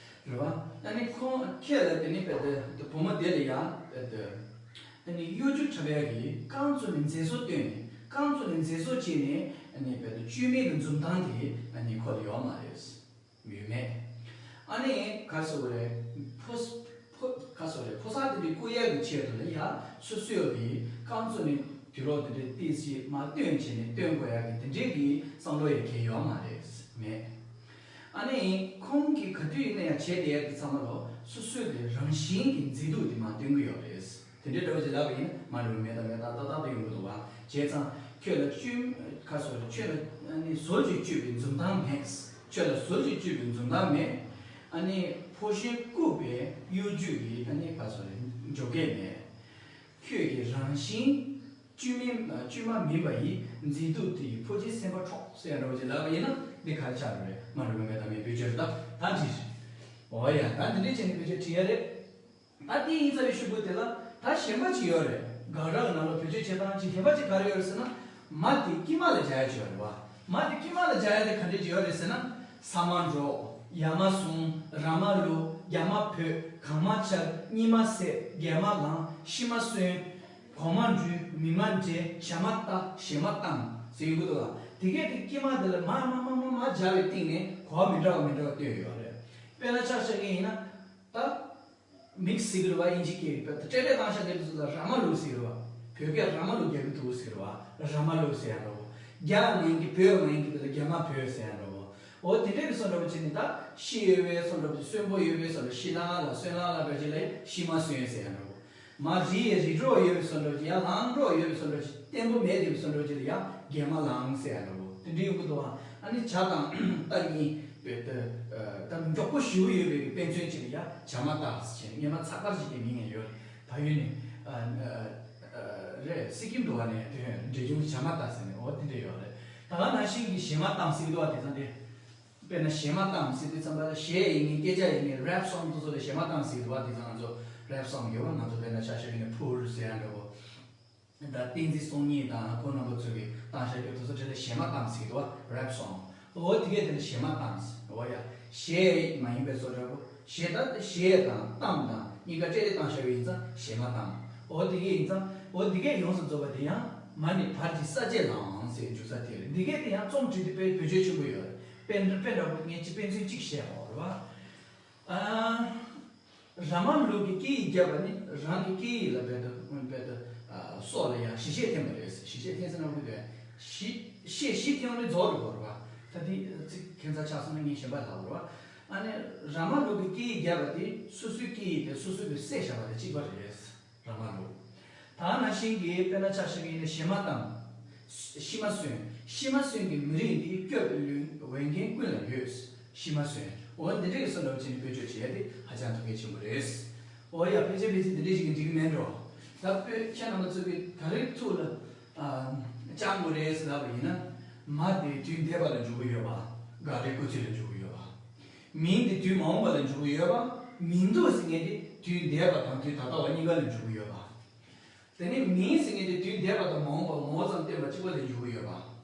རེད་བ། ཨ་ནི་ཁོང་ཁྱེད་ལ་དེ་ནི་དཔེ་དེ་བུ་མོ་དེ་ལ་ཡང་དཔེ་དེ། ཨ་ནི་གཡོ་སྒྱུ་འཁྲབ་ཡག་གི་རྐང་བཙུགས་ནས་མཛེས་བཟོ་བཏོན་ནས་རྐང་བཙུགས་ནས་མཛེས་བཟོ་བྱས་ནས་ཨ་ནི་དཔེ་དེ་བཅོས་མིན་གྱི་འཛུམ་མདངས་དེ་ཨ་ནི་ཁོ་ལ་ཡོད་མ་རེད། ཡོད་མེད། ཨ་ནི་ག་རེ་ཟེར་དགོས་རེད། ཕོ་ཕོ་ག་རེ་ཟེར་དགོས་རེད། ཕོ་གསར་དེ་འདྲའི་བཀུག་ཡག་གི་ཆེད་དུ་ལ་ཡ་སོ་སོས་གི་རྐང་བཙུགས་ནས་དུས་རབས་དེ་འདྲའི་ཏོག་ཙམ་མར་སྟོན་བྱས་ནས་སྟོན་དགོས་ཡག་གི་དེ་འདྲའི་གི་བསམ་བློ་ཡང་གང་ཡང་ཡོད་མ་རེད། མེད། ཨ་ནི་ཁོང་གིས་ག་དུས་ཡིན་ན་ཡང་བྱས་བསྡད་ཡག་གི་ཚང་མ་ལོ་སོ་སོའི་གི་རང་བཞིན་གྱི་མཛེས་སྡུག་དེ་མར་སྟོན་གི་ཡོད་རེད། དེ་འདྲའི་འདྲ་བོ་ཅིག་ལབ་པ་ཡིན་ན་མ་འགྲོ་བའི་མེ་དང་མེ་ཏག་ཏག་ཏག་ཏག་ཏག་ཡོང་གི་འདུག་བ། བྱས་ཙང་ཁྱོད་ལ་བཅོས་ག་རེ་ཟེར་དགོས་རེད། ཁྱོད་ལ་ཨ་ནི་ཟོལ་གྱིས་བཅོས་པའི་འཛུམ་མདངས་མེད། ཁྱོད་ལ་ཟོལ་གྱིས་བཅོས་པའི་འཛུམ་མདངས་མེད། ཨ་ནི་ཕོ་གཞོན་བཀུག་པའི་གཡོ་སྒྱུ་ཡི་ཨ་ནི་ག་རེ་ཟེར་དགོས་རེད། འཇོ་སྒེག་མེད། ཁྱོད་ཀྱི་རང་བཞིན་བཅོས་མིན་བཅོས་མ་མིན་པ་ཡི་མཛེས་སྡུག་དེ་ཡིས་ཕོ་རྒྱས་སེམས་པ་འཕྲོག་ཟེར་ཡ་འདྲ་བོ་ཅིག་ལབ་པ་ཡིན་ན་འདི་ག་རེ་ཆགས་འགྲོ་རེད། མ་འགྲོ་བའི་མེ་དང་མེ་བེད་སྤྱོད་རེད། ད་ད་འགྲིག་རེད། འོ་ཡ། ད་འདི་འདྲས་བྱས་ནས་བེད་སྤྱོད་བྲིས་ཡ་རེད། ད་དེ་ཡིན་ཚར་བའི་ཤུ་གུ་དེ་ལ་ད་གཞན་པ་ཅིག་ཡོད་རེད། དགག་སྒྲ་གི་ནང་ལ་བེད་སྤྱོད་བྱེད་སྟངས་ཅིག་གཞན་པ་ཅིག་ག་རེ་ཡོད་རེད་ཟེར་ན། མ་དེ་དཀྱིལ་མ་ལ་སྦྱར་ཡ་ཅིག་ཡོད་རེད་བ། མ་དེ་དཀྱིལ་མ་ལ་སྦྱར་ཡ་དེ་ག་འདྲས་ཅིག་ཡོད་རེད་ཟེར་ན། ས་མ་འབྲོག་ཡ་མ་ཟུང་། ར་མ་ལུག་རྒྱ་མ་བོད། གང་མ་ཆག་གཉིད་མ་སད། རྒྱལ་མ་ལངས། ཤི་མ་གསོན། གོང་མ་འགྲུལ། མི་མ་འདྲེ། བྱ་མ་ལྟ། ཞེ་མ་བཏང་ཟེར་ཡོང་གི་འདུག་ལ། དེ་གས་དེ་དཀྱིལ་མ་དེ་ལ་མ་མ་མ་མ་མ་སྦྱར་བའི་སྟེང་ནས་གོ་བ་མི་འདྲ་བ་མི་འདྲ་བ་བཏོན་ཡོད་རེད། དཔེར་ན་ཆ་བཞག་མཁན་ཡིན་ན། ད། མིག་ཟེར་གི་རེད་བ། དབྱིན་ཇི་སྐད་རེད་བ། སྤྲེལ་སྤྲེལ་བཏང་ཤག་དེ་ཚོ་ལ་ར་མ་ལུག་ཟེར་གི་རེད་བ། བོད་སྐད་ར་མ་ལུག་རྒྱག་གི་འདུག་ཟེར་གི་རེད་བ། ར་མ་ལུག་ཟེར་ཡ་འདྲ་བོ། རྒྱ་མ་ཡིན་གི་བོད་མ་ཡིན་གི་དེ་ལ་རྒྱ་མ་བོད་ཟེར་ཡ་འདྲ་བོ། འོ་དེ་འདྲའི་བཟོ་འདྲ་བོ་བྱས་ནས་ད་ཤི་ཡོད་པའི་བཟོ་འདྲ་བོ་ཅིག་གསོན་པོ་ཡོད་པའི་བཟོ་འདྲ། ཤི་ལ་ལ་གསོན་ལ་ལ་འདྲ་ཅིག་ལ་ཤི་མ་གསོན་ཟེར་ཡ་འདྲ་བོ། མ་རི་ཡི་རི་གྲོགས་ཡོད་པའི་བཟོ་འདྲ་ཅིག་ཡང་ལངས་གྲོགས་ཡོད་པའི་བཟོ་འདྲ་ཅིག་བརྟན་པོ་མེད་བསྡད་པའི་བཟོ་འདྲ་ཅིག་ལ་ཡང་རྒྱལ་མ་ལངས་ཟེར་ཡ་འདྲ་བོ། དེ་འདྲའི་ཡོང་གི་འདུག་ཨ། ཨ་ནི་བྱ་དང་རྟ་གཉིས་པའི་ད་ད་མགྱོགས་པོ་ཞེ་པོ་ཡོད་པའི་དཔེ་མཚོན་ཅིག་ལ་ཡང་བྱ་མ་སྟག་ཟེར་ནས་སྔོན་མ་ཚགས་པར་ཅིག་གི་མིང་ཡང་ཡོད་རེད། ད་ཡོད་ནས་ཨ་ཨ་རེད། སི་ཀིམ་དུ་བ་ནས་དེ་འབྲས་ལྗོངས་བྱ་མ་སྟག་ཟེར་ནས་འོ་དེ་འདྲ་ཡོད་རེད། ད་ག་ནང་བཞིན་གྱི་ཞེ་མ་བཏང་ཟེར་གི་འདུག་བ། དེ་ཚང་དེ། དཔེར་ན་ཞེ་མ་བཏང་ཟེར་དུས་ཙམ་པ་ལ་གཞས་ཡིན་ངེས་སྐད་ཆ་ཡིན་ངེས་རེབ་སོང་དེ་ཚོ་ལ་ཞེ་མ་བཏང་ཟེར་གི་འདུག་བ། དེ་ཚང་ང་ཚོ་རེབ་སོང་ཡོད་བ། ང་ཚོ་དཔེར་ན་ཆ་བཞག་ཡིན་ན་ཕུར་ཟེར་ཡ་འདྲ་བོ། ད་བསྟན་འཛིན་སྲོང་བརྙན་དང་ཁོང་རྣམ་པ་ཚོ་གིས་བཏང་བཞག་རྒྱུ་དེ་ཚོ་གྲས་ལ་ཞེ་མ་བཏང་ཟེར་གི་འདུག་བ། རེབ་སོང་། འོ་དེ་གས་དེ་ལ་ཞེ་མ་བཏང་ཟེར། འོ་ཡ། གཞས་མ་ཡིན་པའི་བཟོ་འདྲ་བོ། གཞས་ད་གཞས་དང་གཏམ་དང་གཉིས་ཀ་སྤྲེལ་ལད་བཏང་བཞག་པ་ཡིན་ཙང་ཞེ་མ་བཏང་། འོ་དེ་གས་ཡིན་ཙང་འོ་དེ་གས་ཡོངས་སུ་རྫོགས་པ་དེ་ཡང་མ་ནི་བར་གྱི་ས་བཅད་ལའང་ཟེར་འཇུག་ས་དེ་རེད། འདི་གས་དེ་ཡང་རྩོམ་བྲིས་ཏེ་དཔེ་བེད་སྤྱོད་ཆེན་པོ་ཡོད་རེད། དཔེ་དཔེ་འདྲ་བོ་ངས་ཅིག་དཔེ་མཚོན་གཅིག་བཤད་འོ་རེད་བ། ཨ། ར་མ་ལུག་གི་སྐད་ཡིག་བརྒྱབ་པ་ནི་རང་གི་སྐད་ཡིག་ལ་རྦད་དེ་རྦད་དེ་སྲོག་ལ་ཡང་ཞི་བྱེད་འཐེན་པ་རེད། ཞི་བྱེད་འཐེན་ཟེར་ན་འོ་དེ་ཞི་བཤད་ཞི་འཐེན་ནི་རྫོགས་འགྲོ་དགོས་རེད་བ། ད་དེ་ཚིག་ཁྱད་མཚར་ཆགས་སོང་ན་ངས་གཞན་པ་ལབ་དགོས་རེད་བ། ཨ་ནི་ར་མ་ལུག་གི་སྐད་ཡིག་བརྒྱབ་པ་དེ་སོ་སོའི་སྐད་ཡིག་དེ་སོ་སོས་གི་བསད་བཞག་པ་དང་གཅིག་པ་རེད། ར་མ་ལུག་ད་ནང་བཞིན་གྱི་དཔེར་ན་ཆ་བཞག་ཡིན་ན་ཞེ་མ་བཏང་། ཤི་མ་གསོན། ཤི་མ་གསོན་གྱི་མི་རིགས་འདི་སྐྱོབ་པའི་ལུས་འོས་འགན་ཀུན་ལ་ཡོད། ཤི་མ་གསོན། འོ་འདི་འདྲའི་བཟོ་འདྲ་བོ་བྱས་ནས་བེད་སྤྱོད་བྱེད་ཡ་དེ་ཧ་ཅང་ཐུགས་གལ་ཆེན་པོ་རེད། འོ་ཡ། ཕལ་ཆེར་ཕལ་ཆེར་འདི་འདྲའི་ཞིག་གིས་འགྲིག་གི་མེད་འགྲོ། ད་དཔེ་ཁྱེད་རྣམ་པ་ཚོ་གིས་ག་རེ་ཐུགས་ལ་ཨ་བཅངས་དགོས་རེད་ཟེར་ལབ་པ་ཡིན་ན། མ་དེ་དུས་འདས་པ་ལ་འཇུག་གི་ཡོད་པ། དགག་སྒྲའི་སྐུལ་ཚིག་ལ་འཇུག་གི་ཡོད་པ། མིང་དེ་དུས་མ་འོངས་པ་ལ་འཇུག་གི་ཡོད་པ། མིང་འདོགས་ཟེར་མཁན་དེ་དུས་འདས་པ་དང་དུས་ད་ལྟ་བ་གཉིས་ཀ་ལ་འཇུག་གི་ཡོད་པ། དེ་ནས་མིང་ཟེར་མཁན་དེ་དུས་འདས་པ་དང་མ་འོངས་པ་ངོ་བོ་ཙམ་སྟོན་པ་གཅིག་པ་ལ་འཇུག་གི་ཡོད་པ།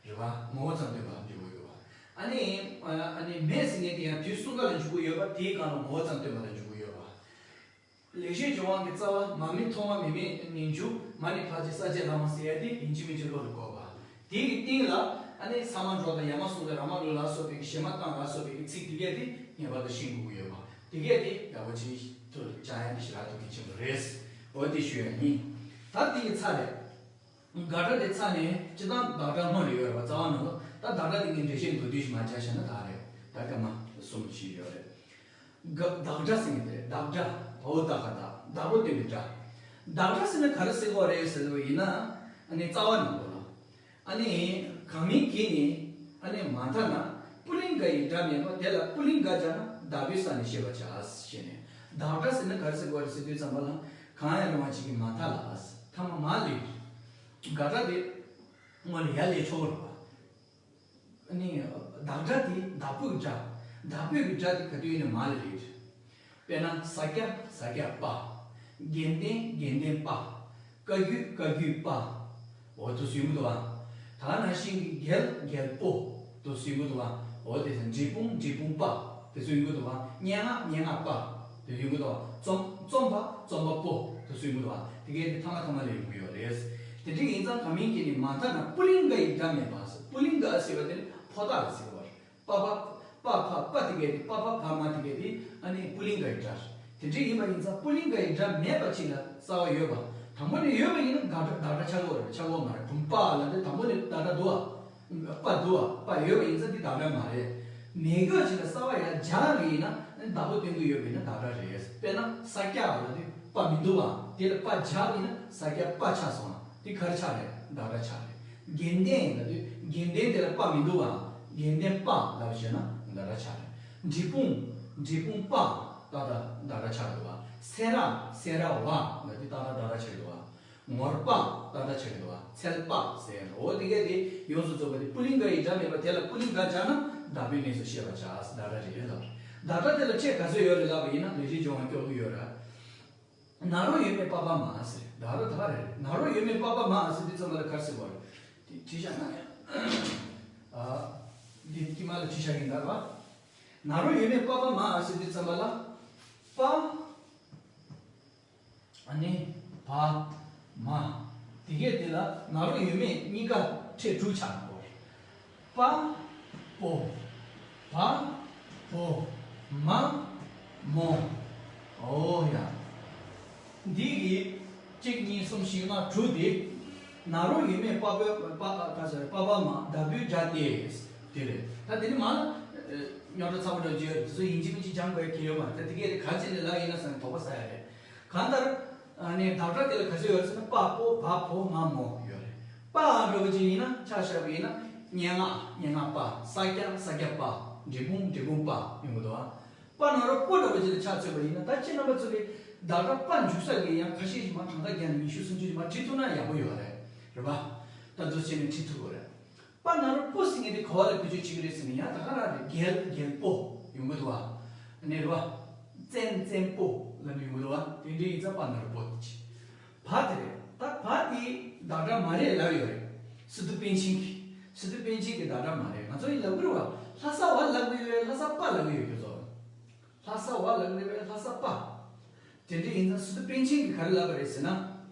རེད་བ། ངོ་བོ་ཙམ་སྟོན་པ་ལ་འཇུག་གི་ཡོད་པ། ཨ་ནི་ཨ་ནི་མེད་ཟེར་མཁན་དེ་ཡང་དུས་གསུམ་ཀ་ལ་འཇུག་གི་ཡོད་པ། དེའི་སྒང་ལ་ངོ་བོ་ཙམ་སྟོན་པ་ལ་འཇུག་གི་ཡོད་པ། ལེགས་བཤད་ལྗོན་དབང་གི་རྩ་བ་མ་མི་ཐོག་མ་མེད་མེད་ཉིང་འཇུག་མ་ནི་ཕལ་ཆེར་ས་བཅད་ལའང་ཟེར་ཡ་དེ་ཡིན་གཅིག་མིན་གཅིག་བློ་ལ་འཁོར་བ། དེ་གི་སྟེང་ལ་ཨ་ནི་ས་མ་འབྲོག་དང་ཡ་མ་ཟུང་དང་ར་མ་ལུག་ལ་སོགས་པའི་ཞེ་མ་བཏང་ལ་སོགས་པའི་ཚིག་དེ་གས་དེ་ངེས་པར་དུ་ཤེས་དགོས་ཀྱི་ཡོད་པ། དེ་གས་དེ་ཡག་པོ་ཅིག་ཏུ་སྦྱང་ཡ་དེ་ཞེ་དྲག་ཐུགས་གལ་ཆེན་པོ་རེད། འོ་དེ་ཞུ་ཡ་ཡིན། ད་དེ་གི་ཚར་རེད། དགག་སྒྲ་དེ་ཚར་ནས་སྤྱིར་བཏང་བདག་སྒྲ་སྔོན་ལ་ཡོད་རེད་པ། རྩ་བ་ནང་ལ། ད་བདག་སྒྲ་དེ་ངས་འགྲེལ་བཤད་མདོར་བསྡུས་ཤིག་མར་རྒྱག་བཞག་ན་ད་རེད། ད་སྐར་མ་གསུམ་ཞིག་ཡོད་རེད། དགག་བདག་སྒྲ་ཟེར་མཁན་དེ་རེད། བདག་སྒྲ། བའོ་ད་ག་བདག་བདག་པོ་སྟོན་པའི་སྒྲ། བདག་སྒྲ་ཟེར་ན་ག་རེ་ཟེར་དགོས་རེད་ཟེར་བ་ཡིན་ན། ཨ་ནི་རྩ་བ་ནང་ལོགས་ལ། ཨ་ནི་གང་མིང་གིས་ནི་ཨ་ནི་མ་མཐའ་ན་པུ་ལིང་ག་ཡི་སྒྲ་མེད་པ་དེ་ལ་པུ་ལིང་ག་སྦྱར་ན་བདག་པོའི་ས་ནས་ཤེས་པར་བྱ་ཞེས་ནས། བདག་སྒྲ་ཟེར་ན་ག་རེ་ཟེར་དགོས་རེད་ཟེར་དུས་ཙམ་པ་ལ། གང་ཡང་རུང་བ་ཅིག་གི་མ་མཐའ་ལ། མཐའ་མ་མ་ལས། དགག་སྒྲ་དེ་སྔོན་ལ་ཡར་སླེབས་ཆོག་རེད་པ། ཨ་ནི་བདག་སྒྲ་དེ་བདག་པོའི་སྒྲ། བདག་པོའི་གི་སྒྲ་དེ་ག་དུས་ཡིན་ན་མ་ལ་རེད། དཔེར་ན་ས་སྐྱ་ས་སྐྱ་པ། རྒན་བསྟན་རྒན་བསྟན་པ། བཀའ་བརྒྱུད་བཀའ་བརྒྱུད་པ། འོ་དེ་ཚོ་ཡོང་གི་འདུག་བ། ད་ནང་བཞིན་གྱི་རྒྱལ་རྒྱལ་པོ། དེ་ཚོ་ཡོང་གི་འདུག་བ། འོ་དེ་ཚོ་འབྲས་སྤུངས་འབྲས་སྤུངས་པ། དེ་ཚོ་ཡོང་གི་འདུག་བ། སྙན་ངག་སྙན་ངག་པ། དེ་ཡོང་གི་འདུག་བ། རྩོམ་རྩོམ་པ་རྩོམ་པ་པོ། དེ་ཚོ་ཡོང་གི་འདུག་བ། དེ་གའི་དེ་ཐ་མ་ཐ་མ་ལ་ཡོང་གི་ཡོད་རེད། དེ་འདྲ་ཡིན་ཙང་ག་མིང་གི་ནི་མ་མཐའ་ན་པུ་ལིང་ག་ཡི་སྒྲ་མེད་པ། པུ་ལིང་ག་ཟེར་བ་དེ་ནི་ཕོ་རྟགས་ལ་ཟེར་བ་རེད། པ་ཕ། པ་ཕ་པ་དེ་གའི་དེ། པ་ཕ་བ་མ་དེ་གའི་དེ། ཨ་ནི་པུ་ལིང་ག་ཡི་སྒྲ་རེད། དེ་འདྲ་ཡིན་པ་ཡིན་ཙང་པུ་ལིང་ག་ཡི་སྒྲ་མེད་པ་ཅིག་ལ་རྩ་བ་ཡོད་པ། དང་པོ་ནས་ཡོད་པ་ཡིན་ན་བདག་སྒྲ་བདག་སྒྲ་ཆགས་ཀྱི་ཡོད་རེད། ཆགས་ཀྱི་ཡོད་མ་རེད། བུམ་པ་ལ་དེ་དང་པོ་ནས་བདག་སྒྲ་འདུག་བ། པ་འདུག་བ། པ་ཡོད་པ་ཡིན་ཙང་འདི་བདག་སྒྲ་མ་རེད། མེད་སྐྱོ་ཅིག་ལ་རྩ་བ་ཡར་སྦྱར་བ་ཡིན་ན་བདག་པོ་སྟོན་གྱི་ཡོད་པ་ཡིན་ན་བདག་སྒྲ་རེད། དཔེར་ན་ས་སྐྱ་ལ་དེ་པ་མི་འདུག་བ། དེ་ལ་པ་སྦྱར་བ་ཡིན་ན་ས་སྐྱ་པ་ཆགས་སོང་བ། དེ་ག་རེ་ཆགས་རེད། བདག་སྒྲ་ཆགས་རེད། དགེ་ལྡན་ལ་དེ་དགེ་ལྡན་དེ་ལ་པ་མི་འདུག་བ། དགེ་ལྡན་པ་ལབ་བྱས་ན་བདག་སྒྲ་ཆགས་རེད། འབྲས་སྤུངས་འབྲས་སྤུངས་པ། ཏག་ཏག་བདག་སྒྲ་ཆགས་འདུག་བ། སེ་ར་སེ་ར་བ་ལ་དེ་ཏག་ཏག་བདག་སྒྲ་ཆགས་འདུག་བ། ངོར་པ་ཏག་ཏག་ཆགས་འདུག་བ། ཚལ་པ་ཟེར་ཡ་འོ་དེ་གས་དེ་ཡོངས་སུ་རྫོགས་པ་དེ་པུ་ལིང་ག་ཡི་སྒྲ་མེད་པ་དེ་ལ་པུ་ལིང་ག་སྦྱར་ན་བདག་པོའི་གནས་སུ་ཤེས་པར་བྱ། བདག་སྒྲ་རེད་ལབ། བདག་སྒྲ་དེ་ལ་ཕྲད་ག་ཚོད་ཡོད་རེད་ལབ་པ་ཡིན་ན་ལས་བྱེད་སྦྱོར་དབང་སྐྱོར་གྱི་ཡོད་རེད། ན་རོ་ཡོད་མེད་པ་ཕ་མ་ཟེར། ད་རོ་ད་རེད། ན་རོ་ཡོད་མེད་པ་ཕ་མ་ཟེར་དུས་ཙམ་པ་ལ་ག་རེ་ཟེར་བ་རེད། དེ་བྲིས་བཞག་ན་ཡང་། ཨ། འདི་དཀྱིལ་མ་ལ་བྲིས་བཞག་ཡིན་ད་རེད་བ། ན་རོ་ཡོད་མེད་པ་ཕ་མ་ཟེར་དུས་ཙམ་པ་ལ། པ། ཨ་ནི། བ། མ། དེ་གས་དེ་ལ་ན་རོ་ཡོད་མེད་གཉིས་ཀ་ཕྲད་དྲུག་ཆགས་འགྲོ། པ། པོ། བ། བོ། མ། མོ། ཨོ་ཡ། འདི་གི་གཅིག་གཉིས་གསུམ་བཞི་ལྔ་དྲུག་དེ། ན་རོ་ཡོད་མེད་པ་པོའི་པ་པ་ག་ཟེར་པ་པ་མ་བདག་པོའི་སྒྲ་སྟེ། དེ་རེད། ད་དེ་ནི་མ་ལ། རྙོག་དྲ་ཚ་པོ་འདྲ་བརྗོད་དེ་ཚོ་ཡིན་གཅིག་མིན་གཅིག་སྦྱང་དགོས་ཀྱི་ཡོད་མ་རེད། ད་དེ་གས་དེ་ག་ཅི་ནས་ལབ་ཡིན་ན་བསམ་དོགས་པ་ཟ་ཡ་རེད། གང་ལྟར། ཨ་ནི་བདག་སྒྲ་དེ་ལ་ག་ཚོད་ཡོད་རེད་ཟེར་ན་པ་པོ་བ་བོ་མ་མོ་ཡོད་རེད། པ་འདྲ་བོ་ཅིག་ཡིན་ན་ཆ་བཞག་པ་ཡིན་ན་སྙན་ངག་སྙན་ངག་པ། ས་སྐྱ་ས་སྐྱ་པ། འབྲས་སྤུངས་འབྲས་སྤུངས་པ་ཡོང་གི་འདུག་ཨ། པ་ན་རོ་པོ་འདྲ་བོ་ཅིག་ལ་ཆ་མཚོན་པ་ཡིན་ན་ད་ཁྱེད་རྣམ་པ་ཚོ་གིས་བདག་སྒྲ་པ་འཇུག་ས་གི་ཡང་ཁ་ཤས་ཤིག་མ་གྲངས་ཀ་བརྒྱ་ནས་ཉི་ཤུ་སུམ་ཅུ་ཅིག་མ་བྲིས་ཐུབ་ན་ཡག་པོ་ཡོད་རེད། རེད་པ། ད་འདུག་བྱས་ནས་བྲིས་ཐུབ་དགོས་རེད། པ་ན་རོ་པོ་ཟེར་མཁན་དེ་ག་བ་ལ་བེད་སྤྱོད་བྱེད་ཀྱི་རེད་ཟེར་ན་ཡང་ད་ག་རང་རེད། རྒྱལ་རྒྱལ་པོ་ཡོང་གི་འདུག་བ། ནས་རེད་བ། བཙན་བཙན་པོ་ལབ་ནས་ཡོང་གི་འདུག་བ། དེ་འདྲ་ཡིན་ཙང་པ་ན་རོ་པོ་དེ་བྱེད། བ་དེ་རེད། ད་བ་དེ་བདག་སྒྲ་མ་རེད་ལབ་ཡོད་རེད། སི་ཏུ་པཎ་ཆེན་གྱི། སི་ཏུ་པཎ་ཆེན་གྱི་བདག་སྒྲ་མ་རེད། ང་ཚོ་ཡིན་ལབ་གི་རེད་བ། ལྷ་ས་བ་ལབ་གི་ཡོད་རེད། ལྷ་ས་པ་ལབ་གི་ཡོད་ཁྱོད་ཚོ། ལྷ་ས་བ་ལབ་རེད་པས། ལྷ་ས་པ། དེ་འདྲ་ཡིན་ཙང་སི་ཏུ་པཎ་ཆེན་གྱིས་ག་རེ་ལབ་པ་རེད་ཟེར་ན།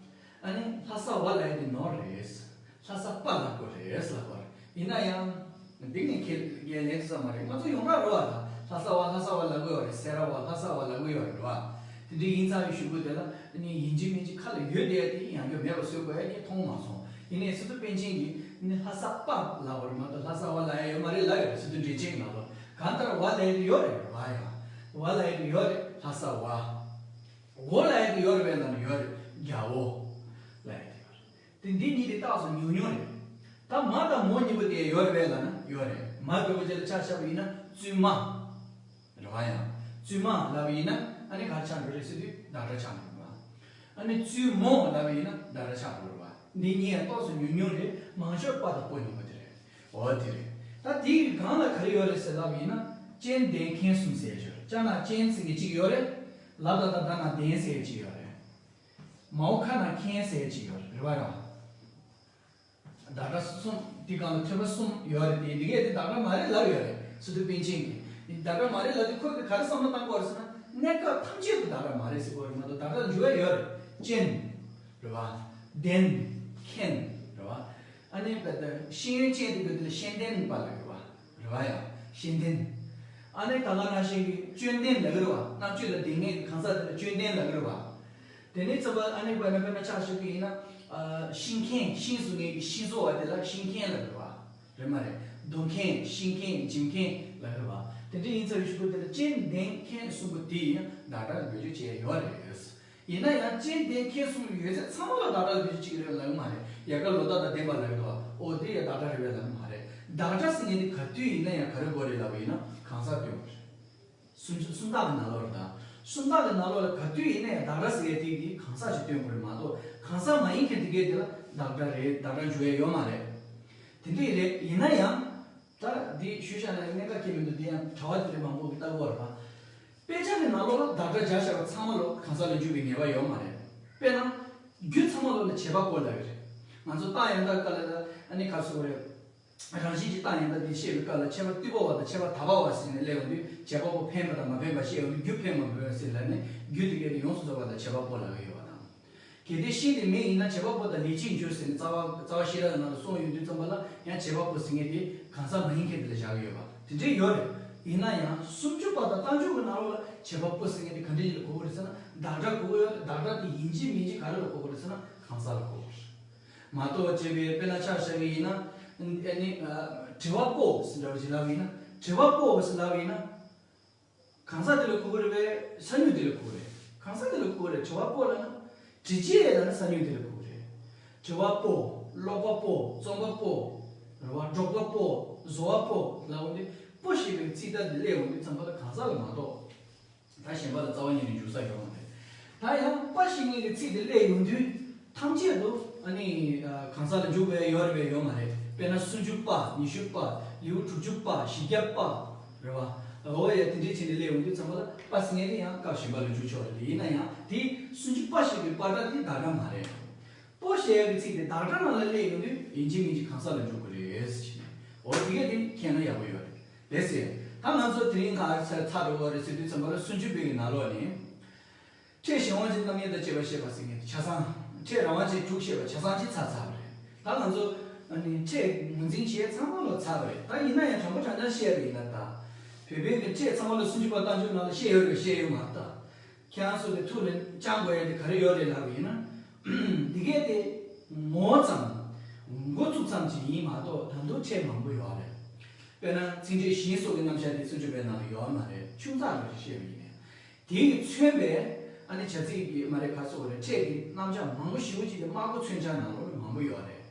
ཨ་ནི་ལྷ་ས་བ་ལབ་ཡ་དེ་ནོར་རེད། ལྷ་ས་པ་ལབ་དགོས་རེད་ལབ་པ་རེད། ཡིན་ན་ཡང་། འདི་ངས་ཁས་ལེན་ས་མ་རེད། ང་ཚོ་ཡོང་ར་རོ་བ་ལ་ལྷ་ས་བ་ལྷ་ས་བ་ལབ་དགོས་བ་རེད། སེ་ར་བ་ལྷ་ས་བ་ལབ་དགོས་བ་རེད་བ། དེ་འདྲ་ཡིན་ཙང་ཡོད་ཞུ་དགོས་དེ་ལ་ཨ་ནི་ཡིན་གཅིག་མིན་གཅིག་ཁ་ལ་ཡོད་བསྡད་ཡ་དེ་ཡང་ཡོད་མེད་པ་བཟོ་དགོས་ཡ་ངས་མཐོང་མ་སོང་། ཡིན་ནའི་སི་ཏུ་པཎ་ཆེན་གྱིས་ནི་ལྷ་ས་པ་ལབ་པ་རེད་མ་གཏོགས་ལྷ་ས་བ་ལབ་ཡ་ཡོད་མ་རེད་ལབ་ཡོད་རེད། སི་ཏུ་འགྲེལ་ཆེན་གྱི་ནང་ལ། གང་ལྟར་བ་ལབ་ཡ་དེ་ཡོད་རེད། བ་ཡ། བ་ལབ་ཡ་དེ་ཡོད་རེད། ལྷ་ས་བ། འོ་ལབ་ཡ་དེ་ཡོད་རེད་པས་ལབ་ན་ཡོད་རེད། རྒྱ་འོ། ལབ་ཡ་དེ་ཡོད་རེད། དེ་འདི་གཉིས་དེ་རྟགས་སུ་ཉུང་ཉུང་རེད། ད་མ་དང་མོ་གཉིས་པོ་དེ་ཡོད་རེད་པས་ལབ་ན་ཡོད་རེད། མ་འདྲ་བོ་ཅིག་ལ་ཆ་བཞག་པ་ཡིན་ན་བཙུན་མ། རེད་བ་ཡ། བཙུན་མ་ལབ་པ་ཡིན་ན་ཨ་ནི་ག་རེ་ཆགས་འགྲོ་རེད་ཟེར་དུས་བདག་སྒྲ་ཆགས་འགྲོ་རེད་བ། ཨ་ནི་བཙུན་མོ་ལབ་པ་ཡིན་ན་བདག་སྒྲ་ཆགས་འགྲོ་རེད་བ། འདི་གཉིས་ཡང་རྟགས་སུ་ཉུང་ཉུང་རེད། མང་ཤོས་པ་དང་པོ་གཉིས་པོ་དེ་རེད། འོ་དེ་རེད། ད་དེའི་སྒང་ལ་ག་རེ་ཡོད་རེད་ཟེར་ལབ་པ་ཡིན་ན་ཅན་ལྡན་མཁན་གསུམ་ཟེར་ཡ་ཅིག་ཡོད་རེད། ཅ་ན་ཅན་ཟེར་མཁན་གཅིག་ཡོད་རེད། ལ་ད་ད་ད་ན་ལྡན་ཟེར་ཡ་གཅིག་ཡོད་རེད། མའོ་ཁ་ན་མཁན་ཟེར་ཡ་གཅིག་ཡོད་རེད། རེད་བ་རེད་བ། བདག་སྒྲ་གསུམ་དེ་སྒང་ལ་ཐོན་པ་གསུམ་ཡོད་རེད་དེ། འདི་གས་དེ་བདག་སྒྲ་མ་རེད་ལབ་ཡོད་རེད། སི་ཏུ་པཎ་ཆེན་གྱིས། བདག་སྒྲ་མ་རེད་ལབ་དུས་ཁོས་ག་རེ་བསམ་བློ་བཏང་གི་ཡོད་རེད་ཟེར་ན། གནས་སྐབས་ཐམས་ཅད་དུ་བདག་སྒྲ་མ་རེད་ཟེར་གྱི་ཡོད་རེད་མ་གཏོགས་བདག་སྒྲ་འཇུག་ཡ་ཡོད་རེད། ཅན། རེད་བ། ལྡན། མཁན། རེད་བ། ཨ་ནི་བ་ད་ཤེས་ཡོན་ཅན་དེ་ག་དེ་ལ་ཤེས་ལྡན་པ་ལབ་ཡོད་བ། རེད་བ་ཡ། ཤེས་ལྡན། ཨ་ནི་ད་ག་ནང་བཞིན་གྱི་སྐྱོན་ལྡན་ལབ་ཀྱི་རེད་བ། རྣམ་དཔྱོད་ལ་ལྡན་མཁན་གྱི་གང་ཟག་དེ་ལ་སྐྱོན་ལྡན་ལབ་ཀྱི་རེད་བ། དེ་ནས་ཚོ་པ་ཨ་ནི་བ་ན་བ་ན་ཆ་བཞག་གི་ཡིན་ན། ཤིང་མཁན་ཤིང་བཟོ་མཁན་གྱི་ཤིང་བཟོ་བ་དེ་ལ་ཤིང་མཁན་ལབ་ཀྱི་རེད་བ། རེད་མ་རེད། རྡོ་མཁན་ཤིང་མཁན་འཇིམ་མཁན་ལབ་ཀྱི་རེད་བ། དེ་འདྲ་ཡིན་ཚར་བའི་གཞུག་གུ་དེ་ལ་ཅན་ལྡན་མཁན་གསུམ་པོ་དེ་ཡིན་ན་བདག་སྒྲ་ལ་བེད་སྤྱོད་བྱས་ཡོད་རེད། ཡིན་ན་ཡང་ཅན་ལྡན་མཁན་གསུམ་ཡོད་ཚད་ཚང་མ་ལ་བདག་སྒྲ་ལ་བེད་སྤྱོད་བྱེད་ཀྱི་རེད་ལབ་ཀྱི་མ་རེད། ཡལ་ག་ལོ་ཏ་དང་ལྡན་པ་ལབ་ཀྱི་འདུག་བ། ཨོ་དེ་ཡང་བདག་སྒྲ་རེད་པས་ལབ་ཀྱི་མ་རེད། བདག་སྒྲ་ཟེར་མཁན་དེ་ག་དུས་ཡིན་ན་ཡང་ག་རེ་དགོས་རེད་ལབ་པ་ཡིན་ན་གང་ཟག་སྟོན་དགོས་རེད། སུམ་སུམ་རྟགས་ཀྱི་ནང་ལོགས་རེད་ད། སུམ་རྟགས་ཀྱི་ནང་ལོགས་ལ་ག་དུས་ཡིན་ན་ཡང་བདག་སྒྲ་ཟེར་ཡས་དེ་གིས་གང་ཟག་ཅིག་སྟོན་དགོས་རེད་མ་གཏོགས་གང་ཟག་མ་ཡིན་མཁན་དེ་གས་དེ་ལ་བདག་སྒྲ་རེད་བདག་སྒྲ་འཇུག་ཡས་ཡོད་མ་རེད། དེ་འདྲ་ཡིན་རེད། ཡིན་ན་ཡང་། ད་འདི་ཞུས་བཞག་ན་གནད་འགག་གལ་མི་འདུག་འདི་ཡང་གྲྭ་བ་དེ་འདྲ་མང་པོ་གིས་ལྟ་གི་ཡོད་རེད་པ། དཔེ་ཆ་གི་ནང་ལོགས་ལ་བདག་སྒྲ་སྦྱར་བཞག་པ་ཚང་མ་ལོ་གང་ཟག་ལ་འཇུག་པའི་ངེས་པ་ཡོད་མ་རེད། དཔེར་ན། རྒྱུ་ཚང་མ་ལོ་ལ་བྱེད་པ་པོ་ལབ་ཡོད་རེད། ང་ཚོ་རྟགས་ཡང་དག་སྐབས་ལ་ཨ་ནི་ག་རེ་ཟེར་དགོས་རེད། རང་བཞིན་གྱི་རྟགས་ཡང་དག་དེ་བཤད་པའི་སྐབས་ལ་ཁྱད་པར་རྟུལ་པ་བ་དང་ཁྱད་པར་དག་པ་བ་ཟེར་ནས་སླེབས་ཡོང་དུས་བྱེད་པ་པོ་ཕན་པ་དང་མ་ཕན་པ་བཤད་ཡོང་དུས་རྒྱུ་ཕན་པ་མ་ཕན་པ་ཟེར་ལབ་ནས་རྒྱུ་དེ་གས་དེ་ཡོངས་སུ་རྫོགས་པ་དང་བྱེད་པ་པོ་ལབ་ཀྱི་ཡོད་པ་དང་། གལ་ཏེ་ཤིང་དེ་མེ་ཡིན་ན་བྱེད་པ་པོ་དང་ལས་ཅན་འགྱུར་ཟེར་ནས་རྩ་བ་རྩ་བ་ཤེས་རབ་ནང་ལ་གསུངས་ཡོང་དུས་ཙམ་པ་ལ་ཡང་བྱེད་པ་པོ་ཟེར་མཁན་དེ་གང་ཟག་མ་ཡིན་མཁན་དེ་ལ་བཞག་གི་ཡོད་པ་དེ་འདྲས་ཡོད་རེད། ཡིན་ན་ཡང་སུམ་ཅུ་པ་དང་རྟགས་འཇུག་གི་ནང་ལོགས་ལ་བྱེད་པ་པོ་ཟེར་མཁན་དེ་ག་འདྲས་ལ་གོ་དགོས་རེད་ཟེར་ན་བདག་སྒྲ་གོ་གི་ཡོད་རེད། བདག་སྒྲ་དེ་ཡིན་གཅིག་མིན་གཅིག་ག་རེ་ལ་གོ་དགོས་རེད་ཟེར་ན་གང་ཟག་ལ་གོ་དགོས་རེད། མ་གཏོགས་བྱས་པའི་དཔེར་ན་ཆ་བཞག་གི་ཡིན་ན་ཨ་ནི་དྲི་བ་པོ་ཟེར་འདྲ་བ་ཞིག་ལབ་ཡིན་ན་དྲི་བ་པོ་ཟེར་ལབ་ཡིན་ན། གང་ཟག་དེ་ལ་གོ་གི་རེད་པས། ས་མྱུག་དེ་ལ་གོ་གི་རེད། གང་ཟག་དེ་ལ་གོ་གི་རེད། དྲི་བ་པོ་ལབ་ན། དྲི་བྱེད་ལབ་ན་ས་མྱུག་དེ་ལ་གོ་གི་རེད། དྲི་བ་པོ། ཀློག་པ་པོ། རྩོམ་པ་པོ། རེད་བ། སྒྲོག་པ་པོ། བཟོ་བ་པོ་ལབ་འོང་དུས་པོ་ཞེས་པའི་ཚིག་སྒྲ་དེ་སླེབས་འོང་དུས་ཙམ་པ་ལ་གང་ཟག་ལ་མ་གཏོགས། ད་གཞན་པ་ལ་རྩ་བ་ཉིད་ནས་འཇུག་ས་ཡོད་མ་རེད། ད་ཡང་པ་ཞེས་མཁན་གྱི་ཚིག་དེ་སླེབས་ཡོང་དུས། ཐམས་ཅད་དུ་ཨ་ནི་གང་ཟག་ལ་འཇུག་པའི་ཡོད་རེད་པས་ཡོད་མ་རེད། དཔེར་ན་སུམ་ཅུ་པ། ཉི་ཤུ་པ། ལེའུ་དྲུག་ཅུ་པ། བཞི་བརྒྱ་པ། རེད་བ། འོ་ཡ་དེ་འདྲའི་ཆེད་ནས་སླེབས་ཡོང་དུས་ཙམ་པ་ལ་པ་ཟེར་མཁན་དེ་ཡང་སྐབས་གཞན་པ་ལ་འཇུག་ཆོག་རེད་དེ། ཡིན་ན་ཡང་དེ་སུམ་ཅུ་པ་ཞེས་པའི་པ་སྒྲ་དེ་བདག་སྒྲ་མ་རེད། པོ་ཞེས་པའི་ཚིག་དེ་བདག་སྒྲ་ནང་ལ་སླེབས་ཡོང་དུས་ཡིན་གཅིག་མིན་གཅིག་གང་ཟག་ལ་འཇུག་གི་རེད་ཟེར་ནས། འོ་དེ་གས་དེ་མཁྱེན་ན་ཡག་པོ་ཡོད་རེད། ལགས་སེ། ད་ང་ཚོ་དེ་རིང་ཁ་ཚ་ཚ་འགྲོ་བ་རེད་ཟེར་དུས་ཙམ་པ་ལ་སུམ་ཅུ་པའི་ནང་ལོགས་ནས། ཕྲད་གཞན་དབང་ཅན་རྣམ་དབྱེ་དང་བཅས་པ་བཤད་པ་ཟེར་མཁན་དེ་ཆ་ཚང་། ཕྲད་རང་དབང་ཅན་དྲུག་བཤད་པ་ཆ་ཚང་གཅིག་ཚར་ཚར་བ་རེད། ད་ང་ཚོ་ཨ་ནི་ཕྲད་ངོས་འཛིན་བྱས་ཚང་མ་ལོ་ཚར་བ་རེད། ད་ཡིན་ན་ཡང་དྲང་པོ་དྲང་བདེན་བཤད་པ་ཡིན་ན་ད། བོད་པའི་གི་ཕྲད་ཚང་མ་ལོ་སུམ་ཅུ་པ་རྟགས་འཇུག་ནང་ལ་བཤད་ཡོད་རེད་བཤད་ཡོད་མ་རེད་ད། ཁྱེད་རང་ཚོ་གི་ཐུགས་ལ་བཅངས་དགོས་ཡ་དེ་ག་རེ་ཡོད་རེད་ལབ་པ་ཡིན་ན། འདི་གས་དེ་ངོ་ཙམ། འགོ་བཙུགས་ཙམ་གྱི་ཡིན་མ་གཏོགས་ད་དུང་ཕྲད་མང་པོ་ཡོད་རེད། དཔེར་ན་ཚིག་ཕྲད་གཞན་སོགས་ཀྱི་རྣམ་གཞག་དེ་སུམ་ཅུ་པའི་ནང་ལ་ཡོད་མ་རེད། ཆུང་ཙག་རེ་བཤད་པ་ཡིན་ནའི། དེ་ཡིས་མཚོན་པའི་ཨ་ནི་བྱ་ཚིག་གི་མ་རེད་ག་སོགས་རེད་ཕྲད་ཀྱི་རྣམ་གཞག་མང་པོ་ཞེ་པོ་ཅིག་དེ་སྨྲ་སྒོ་མཚོན་བྱ་ནང་ལོགས་ལ་མང་པོ་ཡོད་རེད།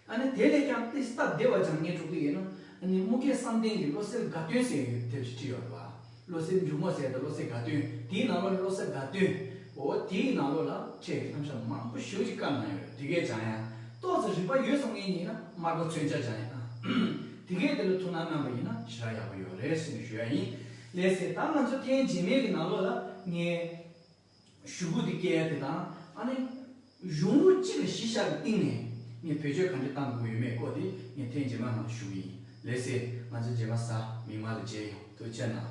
ཨ་ནི་དེ་ལས་ཀྱང་དེ་སྟབས་བདེ་བ་སྦྱང་མཁན་དྲུག་གི་ཡིན་ན་ཨ་ནི་དམུ་དགེ་བསམ་གཏན་གྱི་བློ་གསལ་དགའ་སྟོན་ཟེར་ཡོད་དེབ་ཅིག་བྲིས་ཡོད་རེད་བ། བློ་གསལ་འབྱུང་མོ་ཟེར་དང་བློ་གསལ་དགའ་སྟོན། དེའི་ནང་ལོགས་ལ་བློ་གསལ་དགའ་སྟོན། འོ་དེའི་ནང་ལོགས་ལ་ཕྲད་ཀྱི་རྣམ་གཞག་མང་པོ་ཞེ་པོ་ཅིག་བཀར་གནང་ཡོད་རེད། དེ་གས་སྦྱང་ཡ། ཏོག་ཙམ་རིག་པ་ཡོད་བསམ་མཁན་ཡིན་ན་སྨྲ་སྒོ་མཚོན་བྱ་སྦྱང་ཡ་དང་། དེ་གས་དེ་ལ་ཐུགས་སྣང་གནང་བ་ཡིན་ན་ཞེ་དྲག་ཡག་པོ་ཡོད་རེད་ཟེར་ནས་ཞུ་ཡ་ཡིན། ལགས་སེ། ད་ང་ཚོ་ཐེངས་རྗེས་མའི་གི་ནང་ལོགས་ལ་ངས་ཞུ་སྒོ་འདི་བསྐྱལ་ཡ་དེ་དང་ཨ་ནི་གཞུང་ལུགས་གཅིག་ལ་གཞི་བཞག་གི་སྟེང་ནས་ངས་བེད་སྤྱོད་ག་འདྲ་གཏང་དགོས་ཡོད་མེད་སྐོར་དེ་ངས་ཐེངས་རྗེས་མ་ནང་ཞུ་གི་ཡིན། ལགས་སེ། ང་ཚོ་རྗེས་མ་གཟའ་མིག་དམར་ལ་མཇལ་ཡོང་། ཐུགས་རྗེ་གནང་།